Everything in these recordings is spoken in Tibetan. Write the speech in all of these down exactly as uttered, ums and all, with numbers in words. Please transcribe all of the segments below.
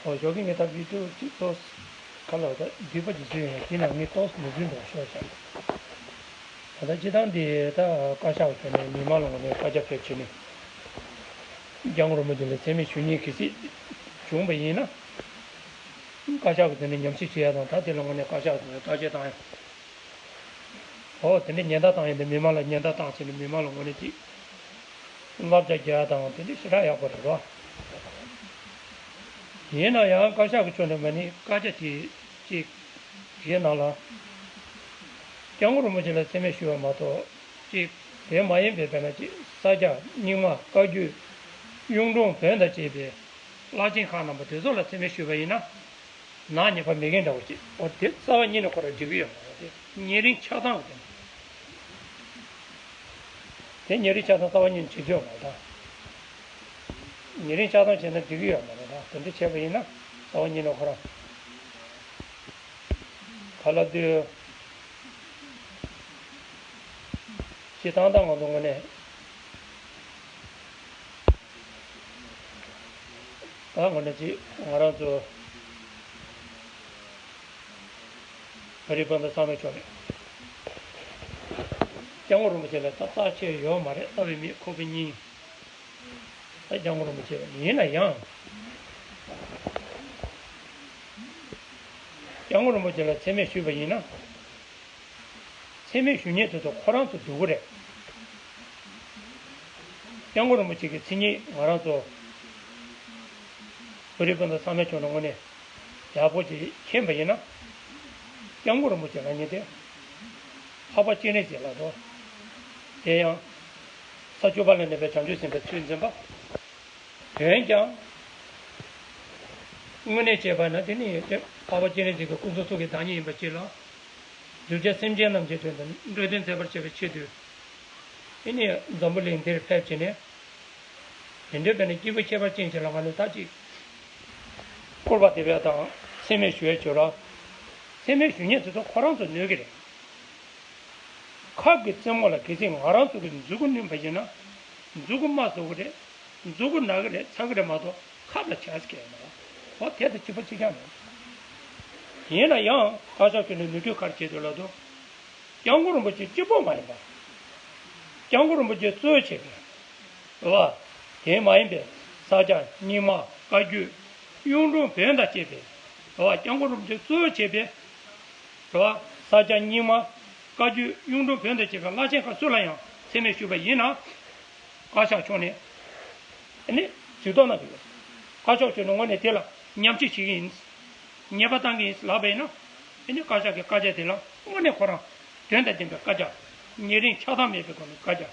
ཨོ་ཞོགས་ཀྱི་ངས་ད་བི་ཌིའོ་གཅིག་ཏོག་ཁ་ལ་ད་བསྡུས་པ་ཅིག་བཟོས་ཡོད། དེ་ནང་ངས་ཏོག་མི་བཟོས་འགྲོ་ཤོག་བྱ། ད་ལྟ་སྤྱི་བཏང་འདི་ད་བཀའ་ཤག་གི་ནས་མི་མང་ལ་ངོ་ནས་བཀའ་རྒྱ་ཕེབས་བྱས་ནས་སྐྱབས་མགོན་རིན་པོ་ཆེ་ལ་མཚན་སྨད་ཞུ་མཁན་གལ་སྲིད་བྱུང་བ་ཡིན་ན། བཀའ་ཤག་གི་དེ་ནས་ཉམས་ཞིབ་བྱེད་ཡ་དང་། ད་དེ་ལ་ངོ་ནས་བཀའ་ཤག་གི་བཀའ་རྒྱ་བཏང་ཡ། ཨོ་དེ་འདྲའི་ཉེན་བརྡ་བཏང་ཡིན་ཏེ། མི་མང་ལ་ཉེན་བརྡ་བཏང་ཟེར་ནས་མི་མང་ལ་ངོ་ནས་ཅིག་བསླབ་བྱ་རྒྱག་དང་དེ་འདྲ་ཞེ་དྲག་ཡག་པོ་རེད་རོ། ཡིན་ན་ཡང་བཀའ་ཤག་གི་ཕྱོགས་ནས་མ་ཎི་བཀའ་རྒྱ་དེ་ཅིག་དེའི་ནང་ལ་སྐྱབས་མགོན་རིན་པོ་ཆེ་ལ་མཚན་སྨད་ཞུ་བ་མ་གཏོགས་ཅིག་དེ་མ་ཡིན་པའི་དཔེར་ན་ཅིག་ས་སྐྱ་རྙིང་མ་བཀའ་བརྒྱུད་གཡུང་དྲུང་བོན་དང་བཅས་པའི་བླ་ཆེན་ཁག་རྣམ་པ་དེ་ཚོ་ལ་མཚན་སྨད་ཞུས་པ་ཡིན་ན། ནག་ཉེས་པ་མེད་མཁན་འདྲ་བོ་ཅིག་འོ་དེ་རྩ་བ་ཉིད་ནས་ཁོ་རང་འགྲིག་གི་ཡོད་མ་རེད། དེ་ཉེ་རིང་ཆགས་སྡང་གི་དེ་ཉེ་རིང་ཆགས་སྡང་རྩ་བ་ཉིད་ནས་བྱེད་རྒྱུ་ཡོད་མ་རེད་ད། ཉེ་རིང་ཆགས་སྡང་བྱས་ན་འགྲིག་གི་ཡོད་མ་རེད་ད། དེ་འདྲ་བྱས་པ་ཡིན་ན་རྩ་བ་ཉིད་ནས་ཁོ་རང་ག་ལ་དུས་ཅི་ཐང་ཐང་ང་ཚོ་ངོས་ནས། ད་ངོ་ནས་ཅིག་ང་རང་ཚོ་བོད་རིགས་སྤུན་ཟླ་ཚང་མའི་ཕྱོགས་ནས་སྐྱབས་མགོན་རིན་པོ་ཆེ་ལ་ད་རྩ་ཆེ་ཡོད་མ་རེད། རྩ་བའི་མིག་ཁོག་པའི་སྙིང་། ད་སྐྱབས་མགོན་རིན་པོ་ཆེ་ཡིན་ན་ཡང་། སྐྱབས་མགོན་རིན་པོ་ཆེ་ལ་མཚན་སྨད་ཞུས་པ་ཡིན་ན། མཚན་སྨད་ཞུ་མཁན་དེ་ཚོ་ཁོ་རང་ཚོ་སྡུག་གི་རེད། སྐྱབས་མགོན་རིན་པོ་ཆེ་གི་མཚན་ཉིད་ང་རང་ཚོ་བོད་རིགས་སྤུན་ཟླ་ཚང་མའི་ཕྱོགས་ནས་ངོས་ནས་ཡག་པོ་ཅིག་མཁྱེན་པ་ཡིན་ན། སྐྱབས་མགོན་རིན་པོ་ཆེ་ལབ་མཁན་དེ་འཕགས་པ་སྤྱན་རས་གཟིགས་ལ་དོ། དེ་ཡང་ས་བཅུ་པ་ལ་གནས་པའི་བྱང་ཆུབ་སེམས་དཔའི་ཚུལ་འཛིན་པ། འོན་ཀྱང་། དངོས་གནས་བྱས་པ་ན་དེ་ནི་འཕགས་པ་སྤྱན་རས་གཟིགས་ཀྱི་སྐུ་གསུང་ཐུགས་ཀྱི་བདག་ཉིད་ཡིན་པ་གཅིག་ལ། གདུལ་བྱ་སེམས་ཅན་རྣམས་ཀྱི་དོན་དུ་འགྲོ་དོན་མཛད་པར་བྱེད་པའི་ཆེད་དུ། དེ་ནི་འཛམ་བུ་གླིང་འདིར་ཕེབས་བྱས་ནས། དེ་འདྲའི་བས་ན་སྐྱེས་བུ་ཁྱད་པར་ཅན་ཞིག་ལ་ང་ནི་ད་ཅིག་སྐུར་བ་འདེབས་ཡ་དང་མཚན་སྨད་ཞུ་ཡ་བྱོས་ར། མཚན་སྨད་ཞུ་མཁན་དེ་ཚོ་ཁོ་རང་ཚོ་ནོར་གི་རེད། ཁབ་ཀྱི་རྩེ་མོ་ལ་གལ་སྲིད་ང་རང་ཚོ་གི་མཛུ་གུ་བསྣུན་པ་ཡིན་ན། མཛུ་གུ་རྨ་བཟོ་གི་རེད། མཛུ་གུ་ན་གི་རེད། ཚ་གི་རེད་མ་གཏོགས་ཁབ་ལ་བྱ་ཟེར་གི་ཡོད་མ་རེད། འོ་དེ་དང་གཅིག་པ་གཅིག་རྐྱང་མེད། ཡིན་ན་ཡང་བཀའ་ཤག་ཁྱོན་ནས་ནོར་འཁྲུལ་ག་རེ་བྱས་འདུག་ལབ་དུས། སྐྱབས་མགོན་རིན་པོ་ཆེ་གཅིག་པོ་མ་ཡིན་པ། སྐྱབས་མགོན་རིན་པོ་ཆེ་གཙོས་བྱས་པའི། རེད་བ། དེ་མ་ཡིན་པའི་ས་སྐྱ་རྙིང་མ་བཀའ་བརྒྱུད་གཡུང་དྲུང་བོན་དང་བཅས་པའི། རེད་བ། སྐྱབས་མགོན་རིན་པོ་ཆེ་གཙོས་བྱས་པའི། རེད་བ། ས་སྐྱ་རྙིང་མ་བཀའ་བརྒྱུད་གཡུང་དྲུང་བོན་དང་བཅས་པའི་བླ་ཆེན་ཁག་སུ་ལ་ཡང་མཚན་སྨད་ཞུས་པ་ཡིན་ན། བཀའ་ཤག་ཕྱོགས་ནས་ཨ་ནི་གཟིགས་རྟོག་གནང་གི་ཡོད། བཀའ་ཤག་ཕྱོགས་ནས་ངོས་ནས་དེ་ལ་ཉམས་ཞིབ་བྱེད་ཀྱི་ཡིན། ཉེས་པ་བཏང་གི་ཡིན་ལབ་པ་ཡིན་ན། ཨ་ནི་བཀའ་ཤག་གི་བཀའ་རྒྱ་དེ་ལ་དངོས་གནས་ཁོ་རང་དོན་དང་ལྡན་པའི་བཀའ་རྒྱ། ཉེ་རིང་ཆགས་སྡང་མེད་པའི་སྒོ་ནས་བཀའ་རྒྱ།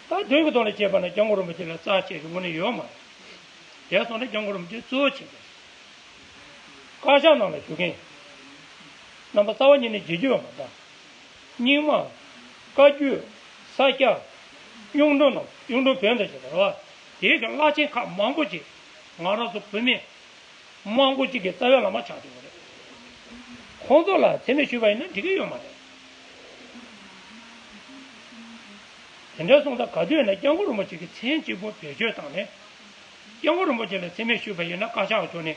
ད་དོན་གྱི་ཐོག་ལ་བྱས་པ་ན་སྐྱབས་མགོན་རིན་པོ་ཆེ་ལ་རྩ་ཆེ་ཞིག་དངོས་གནས་ཡོད་མ་རེད། དེ་སོང་ན་སྐྱབས་མགོན་རིན་པོ་ཆེ་གཙོ་བོ་བྱེད་དགོས། བཀའ་ཤག་ནང་ལ་བཞུགས་མཁན་རྣམ་པ་རྩ་བ་ཉིད་ནས་བརྗེད་རྒྱུ་ཡོད་མ་རེད། རྙིང་མ། བཀའ་བརྒྱུད། ས་སྐྱ། གཡུང་དྲུང་ནང་གཡུང་དྲུང་བོན་དང་བཅས་པ་རེད་བ། དེའི་གི་བླ་ཆེན་ཁག་མང་པོ་ཅིག་ང་རང་ཚོ་བོད་མི་མང་པོ་ཅིག་གི་རྩ་བའི་བླ་མ་ཆགས་བསྡད་ཡོད་རེད། ཁོང་ཚོ་ལ་མཚན་སྨད་ཞུས་པ་ཡིན་ན་འགྲིག་གི་ཡོད་མ་རེད། དེ་འདྲ་སོང་ཙང་ག་དུས་ཡིན་ན་སྐྱབས་མགོན་རིན་པོ་ཆེ་གི་མཚན་གཅིག་པོ་བེད་སྤྱོད་བཏང་ནས། སྐྱབས་མགོན་རིན་པོ་ཆེ་ལ་མཚན་སྨད་ཞུས་པ་ཡིན་ན་བཀའ་ཤག་ཕྱོགས་ནས་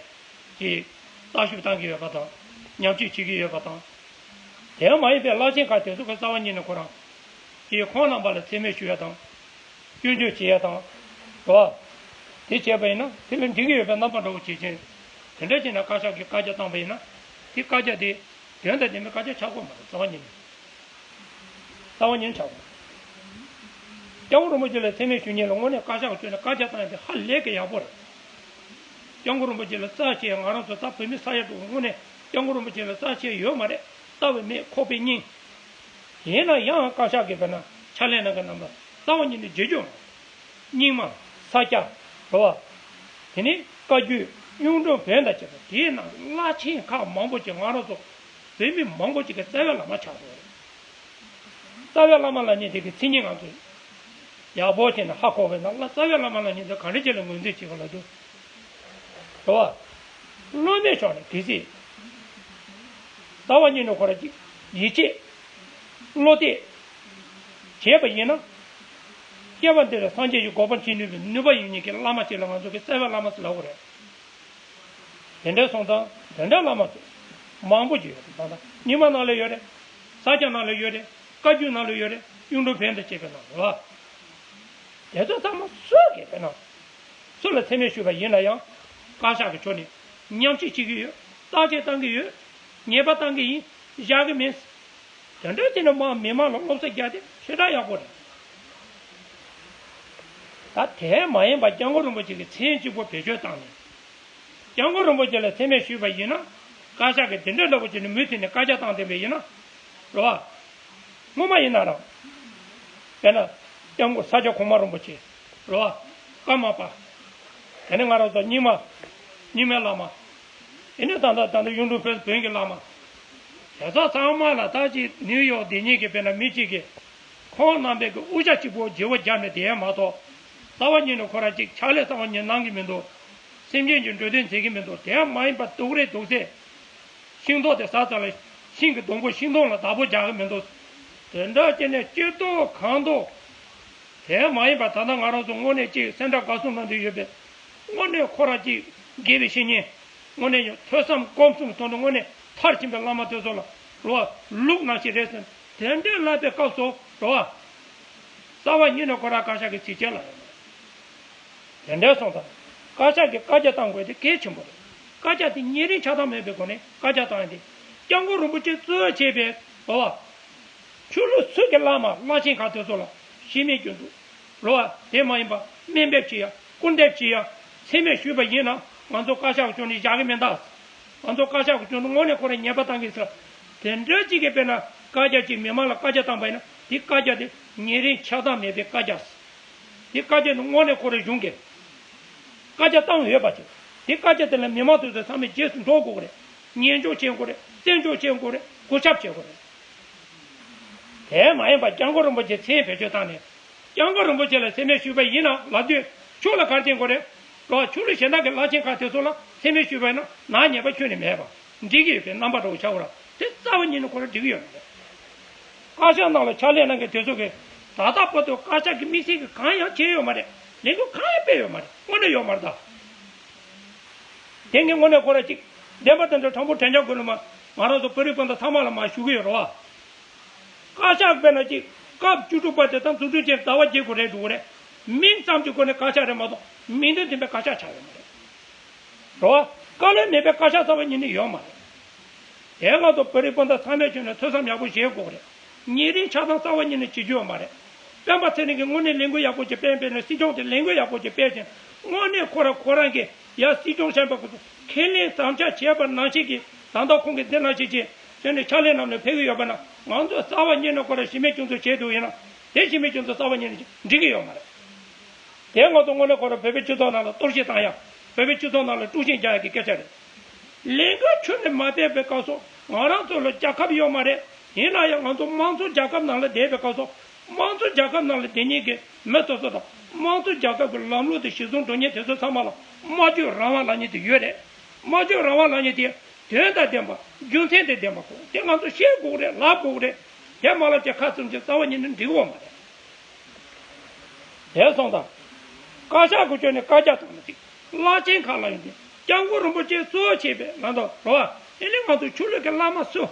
ཀྱིས་རྟ་ཞུགས་བཏང་གི་ཡོད་པ་དང་། ཉམས་ཞིབ་བྱེད་ཀྱི་ཡོད་པ་དང་། དེ་མ་ཡིན་པའི་བླ་ཆེན་ཁག་དེ་ཚོ་གི་རྩ་བ་ཉིད་ནས་ཁོ་རང་ཀྱིས་ཁོང་རྣམ་པ་ལ་མཚན་སྨད་ཞུ་ཡ་དང་། སྐྱོན་བརྗོད་བྱེད་ཡ་དང་། རེད་བ། དེ་བྱས་པ་ཡིན་ན་དེ་ལ་འགྲིག་གི་ཡོད་པའི་རྣམ་པ་འདྲ་བོ་བྱེད་ཅིང་། དེ་འདྲ་བྱས་ན་བཀའ་ཤག་གིས་བཀའ་རྒྱ་བཏང་པ་ཡིན་ན། དེ་བཀའ་རྒྱ་དེ་དོན་དང་ལྡན་པའི་བཀའ་རྒྱ་ཆགས་ཀྱི་ཡོད་མ་རེད། རྩ་བ་ཉིད་ནས། རྩ་བ་ཉིད་ནས་ཆགས་ཀྱི་ཡོད་མ་རེད། སྐྱབས་མགོན་རིན་པོ་ཆེ་ལ་མཚན་སྨད་ཞུ་མཁན་ལ་དངོས་གནས་བཀའ་ཤག་ཕྱོགས་ནས་བཀའ་རྒྱ་བཏང་ཡ་དེ་ཧ་ལས་ཀྱི་ཡག་པོ་རེད། སྐྱབས་མགོན་རིན་པོ་ཆེ་ལ་རྩ་ཆེ། ང་རང་ཚོ་ད་བོད་མི་ས་ཡ་དྲུག་དངོས་གནས་སྐྱབས་མགོན་རིན་པོ་ཆེ་ལ་རྩ་ཆེ་ཡོད་མ་རེད། རྩ་བའི་མིག་ཁོག་པའི་སྙིང་། ཡིན་ན་ཡང་བཀའ་ཤག་གིས་དཔེར་ན་ཕྱག་ལས་གནང་མཁན་རྣམས་ལ་རྩ་བ་ཉིད་ནས་བརྗེད་རྒྱུ་མ་རེད། རྙིང་མ། ས་སྐྱ། རེད་བ། དེ་ནས་བཀའ་བརྒྱུད་གཡུང་དྲུང་བོན་དང་བཅས་པ་དེའི་ནང་གི་བླ་ཆེན་ཁག་མང་པོ་ཅིག་ང་རང་ཚོ་བོད་མི་མང་པོ་ཅིག་གི་རྩ་བའི་བླ་མ་ཆགས་འདུག་རེད། རྩ་བའི་བླ་མ་ལབ་མཁན་དེ་གི་མཚན་ཉིད་ང་ཚོས་ཡག་པོ་བྱས་ནས་ཧ་གོ་བའི་ནང་ལ། རྩ་བའི་བླ་མ་ལབ་མཁན་དེ་ག་འདྲ་ཅིག་ལ་ངོས་འཛིན་བྱེད་དགོས་ལབ་དུས། རེད་བ། སློབ་མའི་ཕྱོགས་ནས་གལ་སྲིད་རྩ་བ་ཉིད་ནས་ཁོ་རང་གིས་ཡིད་ཆེས་བློ་གཏད་བྱས་པ་ཡིན་ན། ཉེས་པ་འདི་ལ་སངས་རྒྱས་ཀྱི་གོ་འཕང་བྱེད་ནུས་པའི་ནུས་པ་ཡོད་མཁན་གྱི་བླ་མ་ཅིག་ལ་ང་ཚོ་གི་རྩ་བའི་བླ་མ་ཟེར་ལབ་དགོས་རེད། དེ་འདྲའི་སོང་ཙང་དེ་འདྲའི་བླ་མ་ཚོ་མང་པོ་ཅིག་ཡོད་རེད། ད་ལྟ་རྙིང་མ་ནང་ལ་ཡོད་རེད། ས་སྐྱ་ནང་ལ་ཡོད་རེད། བཀའ་བརྒྱུད་ནང་ལ་ཡོད་རེད། གཡུང་དྲུང་བོན་དང་བཅས་པའི་ནང་ལ་རེད་བ། དེ་ཚོ་ཚང་མ་སུ་གིས་དཔེར་ན་སུ་ལ་མཚན་སྨད་ཞུས་པ་ཡིན་ན་ཡང་བཀའ་ཤག་གི་ཕྱོགས་ནས་མཉམ་བཤད་བྱེད་ཀྱི་ཡོད། བརྟག་དཔྱད་བཏང་གི་ཡོད། ཉེས་པ་བཏང་གི་ཡིན། བཞག་གི་མིན། དེ་འདྲ་བྱས་ནས་མ་མི་མང་ལ་སློབ་གསོ་རྒྱག་དེ་ཞེ་དྲག་ཡག་པོ་རེད། ད་དེ་མ་ཡིན་པ་སྐྱབས་མགོན་རིན་པོ་ཆེ་གི་མཚན་གཅིག་པོ་བེད་སྤྱོད་བཏང་ནས། སྐྱབས་མགོན་རིན་པོ་ཆེ་ལ་མཚན་སྨད་ཞུས་པ་ཡིན་ན། བཀའ་ཤག་གིས་དེ་འདྲ་འདྲ་པོ་བྱས་ནས་མུ་མཐུད་ནས་བཀའ་རྒྱ་བཏང་བསྡད་པ་ཡིན་ན། རེད་བ། སྔོན་མ་ཡིན་ན་རང་། དཔེར་ན། སྐྱབས་མགོན་ས་སྐྱ་གོང་མ་རིན་པོ་ཆེ། རེད་བ། ཀརྨ་པ། དེ་ནས་ང་རང་ཚོ་རྙིང་མ། རྙིང་མའི་བླ་མ། དེ་ནས་ད་ལྟ་ད་ལྟ་གཡུང་དྲུང་བོན་བོན་གྱི་བླ་མ། དེ་ཚོ་ཚང་མ་ལ་ད་ཅིག་ནིའུ་ཡོག་འདི་གཉིས་ཀྱི་དཔེར་ན་མི་གཅིག་གིས། ཁོང་རྣམ་པའི་གི་དབུ་ཞྭ་གཅིག་པོ་བརྗེ་བོ་བརྒྱབ་ནས་བསྡད་ཡ་མ་གཏོགས། རྩ་བ་ཉིད་ནས་ཁོ་རང་གཅིག་ཕྱག་ལས་རྩ་བ་ཉིད་གནང་གི་མི་འདུག། སེམས་ཅན་གྱི་འགྲོ་དོན་མཛད་ཀྱི་མི་འདུག། དེ་མ་ཡིན་པ་སྡུག་རེད་སྡུག་ཚེ། ཤིང་ཏོག་དེ་ཟ་ཙམ་ལ་ཤིང་གི་སྡོང་པོ་ཤིང་སྡོང་ལ་བདག་པོ་རྒྱག་གི་མི་འདུག། དེ་འདྲ་བྱས་ནས་སྐྱིད་ཏོག་གང་ཏོག། དེ་མ་ཡིན་པ་ད་ལྟ་ང་རང་ཚོ་དངོས་གནས་གཅིག་སེམས་ཁྲལ་དགའ་གསུམ་གནང་དུ་ཡོད་པས། དངོས་གནས་ཁོ་རང་གཅིག་དགེ་བའི་བཤེས་གཉེན། དངོས་གནས་ཡང་ཐོས་བསམ་སྒོམ་གསུམ་སོང་དུ་དངོས་གནས་མཐར་ཕྱིན་པའི་བླ་མ་དེ་ཚོ་ལ་རོ་བ་ལུག་ནང་བཞིན་རེད་ཟེར་དེ་འདྲའི་ལབ་པའི་སྐབས་སུ་རོ་བ། རྩ་བ་ཉིད་ནས་ཁོ་རང་བཀའ་ཤག་གི་ཚིག་བཅད་ལ་ཡོད་མ་རེད། དེ་འདྲའི་སོང་ཙང་། བཀའ་ཤག་གིས་བཀའ་རྒྱ་བཏང་དགོས་དེ་གལ་ཆེན་པོ་རེད། བཀའ་རྒྱ་དེ་ཉེ་རིང་ཆགས་སྡང་མེད་པའི་སྒོ་ནས་བཀའ་རྒྱ་བཏང་ཡ་དེ། སྐྱབས་མགོན་རིན་པོ་ཆེ་གཙོས་བྱས་པའི་རོ་བ། ཆོས་ལུགས་སུ་གི་བླ་མ་བླ་ཆེན་ཁག་དེ་ཚོ་ལ་གཞི་མེད་སྐྱོན་འཛུགས། རོ་བ། དེ་མ་ཡིན་པ་དམའ་འབེབས་བྱེད་ཡ་སྐུར་འདེབས་བྱེད་ཡ་མཚན་སྨད་ཞུས་པ་ཡིན་ན་ང་ཚོ་བཀའ་ཤག་གི་ཕྱོགས་ནས་བཞག་གི་མི་འདུག། ང་ཚོ་བཀའ་ཤག་གི་ཕྱོགས་ནས་དངོས་གནས་ཁོ་རང་ཉེས་པ་བཏང་གི་ཟེར། དེ་འདྲ་གཅིག་གིས་དཔེར་ན་བཀའ་རྒྱ་གཅིག་མི་མང་ལ་བཀའ་རྒྱ་བཏང་པ་ཡིན་ན་དེ་བཀའ་རྒྱ་དེ་ཉེ་རིང་ཆགས་སྡང་མེད་པའི་བཀའ་རྒྱ། དེ་བཀའ་རྒྱ་ནི་དངོས་གནས་ཁོ་རང་གཞུང་གིས་བཀའ་རྒྱ་བཏང་ཡོད་པ་ཅིག། དེ་བཀའ་རྒྱ་དེ་ལ་མི་མང་དེ་ཚོ་ཚང་མས་རྗེས་སུ་འགྲོ་དགོས་ཀྱི་རེད། ཉན་འཇོག་བྱེད་དགོས་རེད། བཙན་འཇོག་བྱེད་དགོས་རེད། གུས་ཞབས་བྱེད་དགོས་རེད། དེ་མ་ཡིན་པ་སྐྱབས་མགོན་རིན་པོ་ཆེ་མཚན་བེད་སྤྱོད་བཏང་ནས། སྐྱབས་མགོན་རིན་པོ་ཆེ་ལ་མཚན་སྨད་ཞུས་པ་ཡིན་ན་ལབ་དུས་ཆོས་ལ་ག་རེ་བྱེད་དགོས་རེད། རོ་ཆོས་ལུགས་གཞན་དག་གི་བླ་ཆེན་ཁག་དེ་ཚོ་ལ་མཚན་སྨད་ཞུས་པ་ཡིན་ན་ནག་ཉེས་པ་ཁྱོན་ནས་མེད་པ་འགྲིག་གི་ཡོད་པའི་རྣམ་པ་འདྲ་བོ་ཆགས་པ་ར་དེ་རྩ་བ་ཉིད་ནས་ཁོ་རང་འགྲིག་གི་ཡོད་མ་རེད། བཀའ་ཤག་ནང་ལ་ཕྱག་ལས་གནང་མཁན་དེ་ཚོ་གིས་ད་ལྟ་བར་དུ་བཀའ་ཤག་གི་དམིགས་བསལ་གྱི་གང་ཡང་བྱས་ཡོད་མ་རེད། ལས་འགུལ་གང་ཡང་སྤེལ་ཡོད་མ་རེད། དངོས་གནས་ཡོད་མ་རེད་ད། དེ་ངས་དངོས་གནས་ཁོ་རང་གཅིག་བདེན་པ་དེ་འདྲ་དྲང་པོ་དྲན་འཇགས་དགོས་ལ་མ་ང་རང་ཚོ་བོད་རིགས་སྤུན་ཟླ་ཚང་མ་ལ་མ་ཞུ་གི་ཡོད་རེད་བ། བཀའ་ཤག་དཔེར་ན་གཅིག་སྐབས་བཅུ་དྲུག་པ་དེ་དང་འཛུགས་སྐྲུན་བྱས་ཟླ་བ་བརྒྱད་དགུ་རེད་འགྲོ་གི་རེད། མིང་ཙམ་གྱི་སྒོ་ནས་བཀའ་ཤག་རེད་མ་གཏོགས་མིང་དོན་ལྡན་པའི་བཀའ་ཤག་ཆགས་ཡོད་མ་རེད། རེད་བ། བཀའ་བློན་མེད་པའི་བཀའ་ཤག་རྩ་བ་ཉིད་ནས་ཡོད་མ་རེད། དེ་ང་ཚོ་བོད་རིགས་སྤུན་ཟླ་ཚང་མས་བྱས་ནས་ཐོས་བསམ་ཡག་པོ་བྱེད་དགོས་རེད། ཉེ་རིང་ཆགས་སྡང་རྩ་བ་ཉིད་ནས་བྱེད་རྒྱུ་ཡོད་མ་རེད། སྤེན་པ་ཚེ་རིང་གིས་དངོས་གནས་ལས་འགུལ་ཡག་པོ་ཅིག་སྤེལ་སྤེལ་ནས་སྲིད་སྐྱོང་དེ་ལས་འགུལ་ཡག་པོ་ཅིག་སྤེལ་ཅིང་དངོས་གནས་ཁོ་རང་ཁོ་རང་གིས་ཡ་སྲིད་སྐྱོང་བྱས་པ་ཁོ་ཚོ་ཁས་ལེན་དམ་བཅའ་བྱས་པ་ནང་བཞིན་གྱི་ད་ལྟ་ཁོང་གིས་འདི་ནང་བཞིན་གྱི་བྱས་ནས་ཕྱག་ལས་གནང་ནས་ཕེབས་ཀྱི་ཡོད་པ་ན་ང་ཚོས་རྩ་བ་ཉིད་ནས་ཁོ་རང་གཞི་མེད་སྐྱོན་འཛུགས་བྱས་འདུག་ཡིན་ན་དེ་གཞི་མེད་སྐྱོན་འཛུགས་རྩ་བ་ཉིད་ནས་འགྲིག་གི་ཡོད་མ་རེད། དེ་ང་ཚོ་དངོས་གནས་ཁོ་རང་བོད་པའི་སྤྱི་ཚོགས་ནང་ལ་གཏོར་བཤིག་བཏང་ཡ། བོད་པའི་སྤྱི་ཚོགས་ནང་ལ་དཀྲུག་ཤིང་རྒྱག་ཡ་གི་སྐད་ཆ་རེད། ལས་འགུལ་ཁྱོན་ནས་མ་སྤེལ་བའི་སྐབས་སུ་ང་རང་ཚོ་ལ་རྒྱལ་ཁབ་ཡོད་མ་རེད། ཡིན་ན་ཡང་ང་ཚོ་དམངས་གཙོ་རྒྱལ་ཁབ་ནང་ལ་བསྡད་པའི་སྐབས་སུ་དམངས་གཙོ་རྒྱལ་ཁབ་ནང་ལ་བསྡད་མཁན་གྱི་མི་སོ་སོ་དང་དམངས་གཙོ་རྒྱལ་ཁབ་ཀྱི་ལམ་ལུགས་དེ་གཞིར་བཟུང་འགྲོ་མཁན་དེ་ཚོ་ཚང་མ་ལ་སྨྲ་བརྗོད་རང་དབང་ལབ་མཁན་དེ་ཡོད་རེད། སྨྲ་བརྗོད་རང་དབང་ལབ་མཁན་དེ་དོན་དང་ལྡན་པ་རྒྱུ་མཚན་དང་ལྡན་པ་གོ་དེ་ང་ཚོ་བཤད་དགོས་རེད། ལབ་དགོས་རེད། དེ་མ་ལབ་ཀྱི་ཁ་བཙུམ་ཀྱི་རྩ་བ་ཉིད་ནས་འགྲིག་གི་ཡོད་མ་རེད། དེ་སོང་ཙང་། བཀའ་ཤག་གི་ཕྱོགས་ནས་བཀའ་རྒྱ་བཏང་ན་ཅིག་བླ་ཆེན་ཁག་ལ་ཡོང་དུས་སྐྱབས་མགོན་རིན་པོ་ཆེ་གཙོ་བྱས་པའི་ང་ཚོ་རོ་བ་ཨེ་ནི་ང་ཚོ་ཆོས་ལུགས་ཀྱི་བླ་མ་སུ།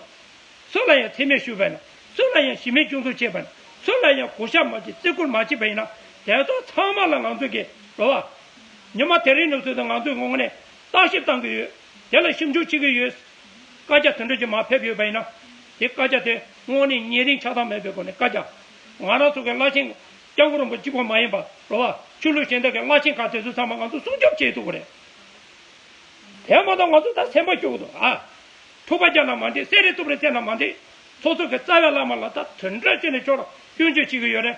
སུ་ལ་ཡང་མཚན་སྨད་ཞུས་པ་ཡིན་ན། སུ་ལ་ཡང་གཞི་མེད་སྐྱོན་འཛུགས་བྱས་པ་ཡིན་ན། སུ་ལ་ཡང་གུས་ཞབས་མ་བྱས་བརྩི་བཀུར་མ་བྱས་པ་ཡིན་ན། དེ་ཚོ་ཚང་མ་ལ་ང་ཚོ་གི་རོ་བ། ཉི་མ་དེ་རིང་ནས་བཟུང་སྟེ་ང་ཚོས་ངོ་ནས་བརྟག་ཞིབ་བཏང་གི་ཡོད། དེ་ལ་ཞིབ་འཇུག་བྱེད་ཀྱི་ཡོད། བཀའ་རྒྱ་དེ་འདྲ་ཅིག་མར་ཕེབས་ཡོད་པ་ཡིན་ན། དེ་བཀའ་རྒྱ་དེ་དངོས་གནས་ཉེ་རིང་ཆགས་སྡང་མེད་པའི་སྒོ་ནས་བཀའ་རྒྱ། ང་རང་ཚོ་གི་བླ་ཆེན་སྐྱབས་མགོན་རིན་པོ་གཅིག་པོ་མ་ཡིན་པ་རོ་བ། ཆོས་ལུགས་གཞན་དག་གི་བླ་ཆེན་ཁག་དེ་ཚོ་ཚང་མ་ང་ཚོ་སྲུང་སྐྱོབ་བྱེད་ཐུབ་ཀྱི་རེད། དེ་མ་གཏོགས་ང་ཚོ་ད་སེམས་པ་སྐྱོ་གི་འདུག་ཨ། ཐུག་པ་རྒྱག་ན་མ་འགྲིག་སེ་རེ་གཏུབ་རེ་བཙལ་ན་མ་འགྲིག་སོ་སོ་གི་རྩ་བའི་བླ་མ་ལ་ད་དོན་འགྲོ་བྱས་ནས་ཁྱོད་རང་སྐྱོན་བརྗོད་བྱེད་ཀྱི་ཡོད་རེད།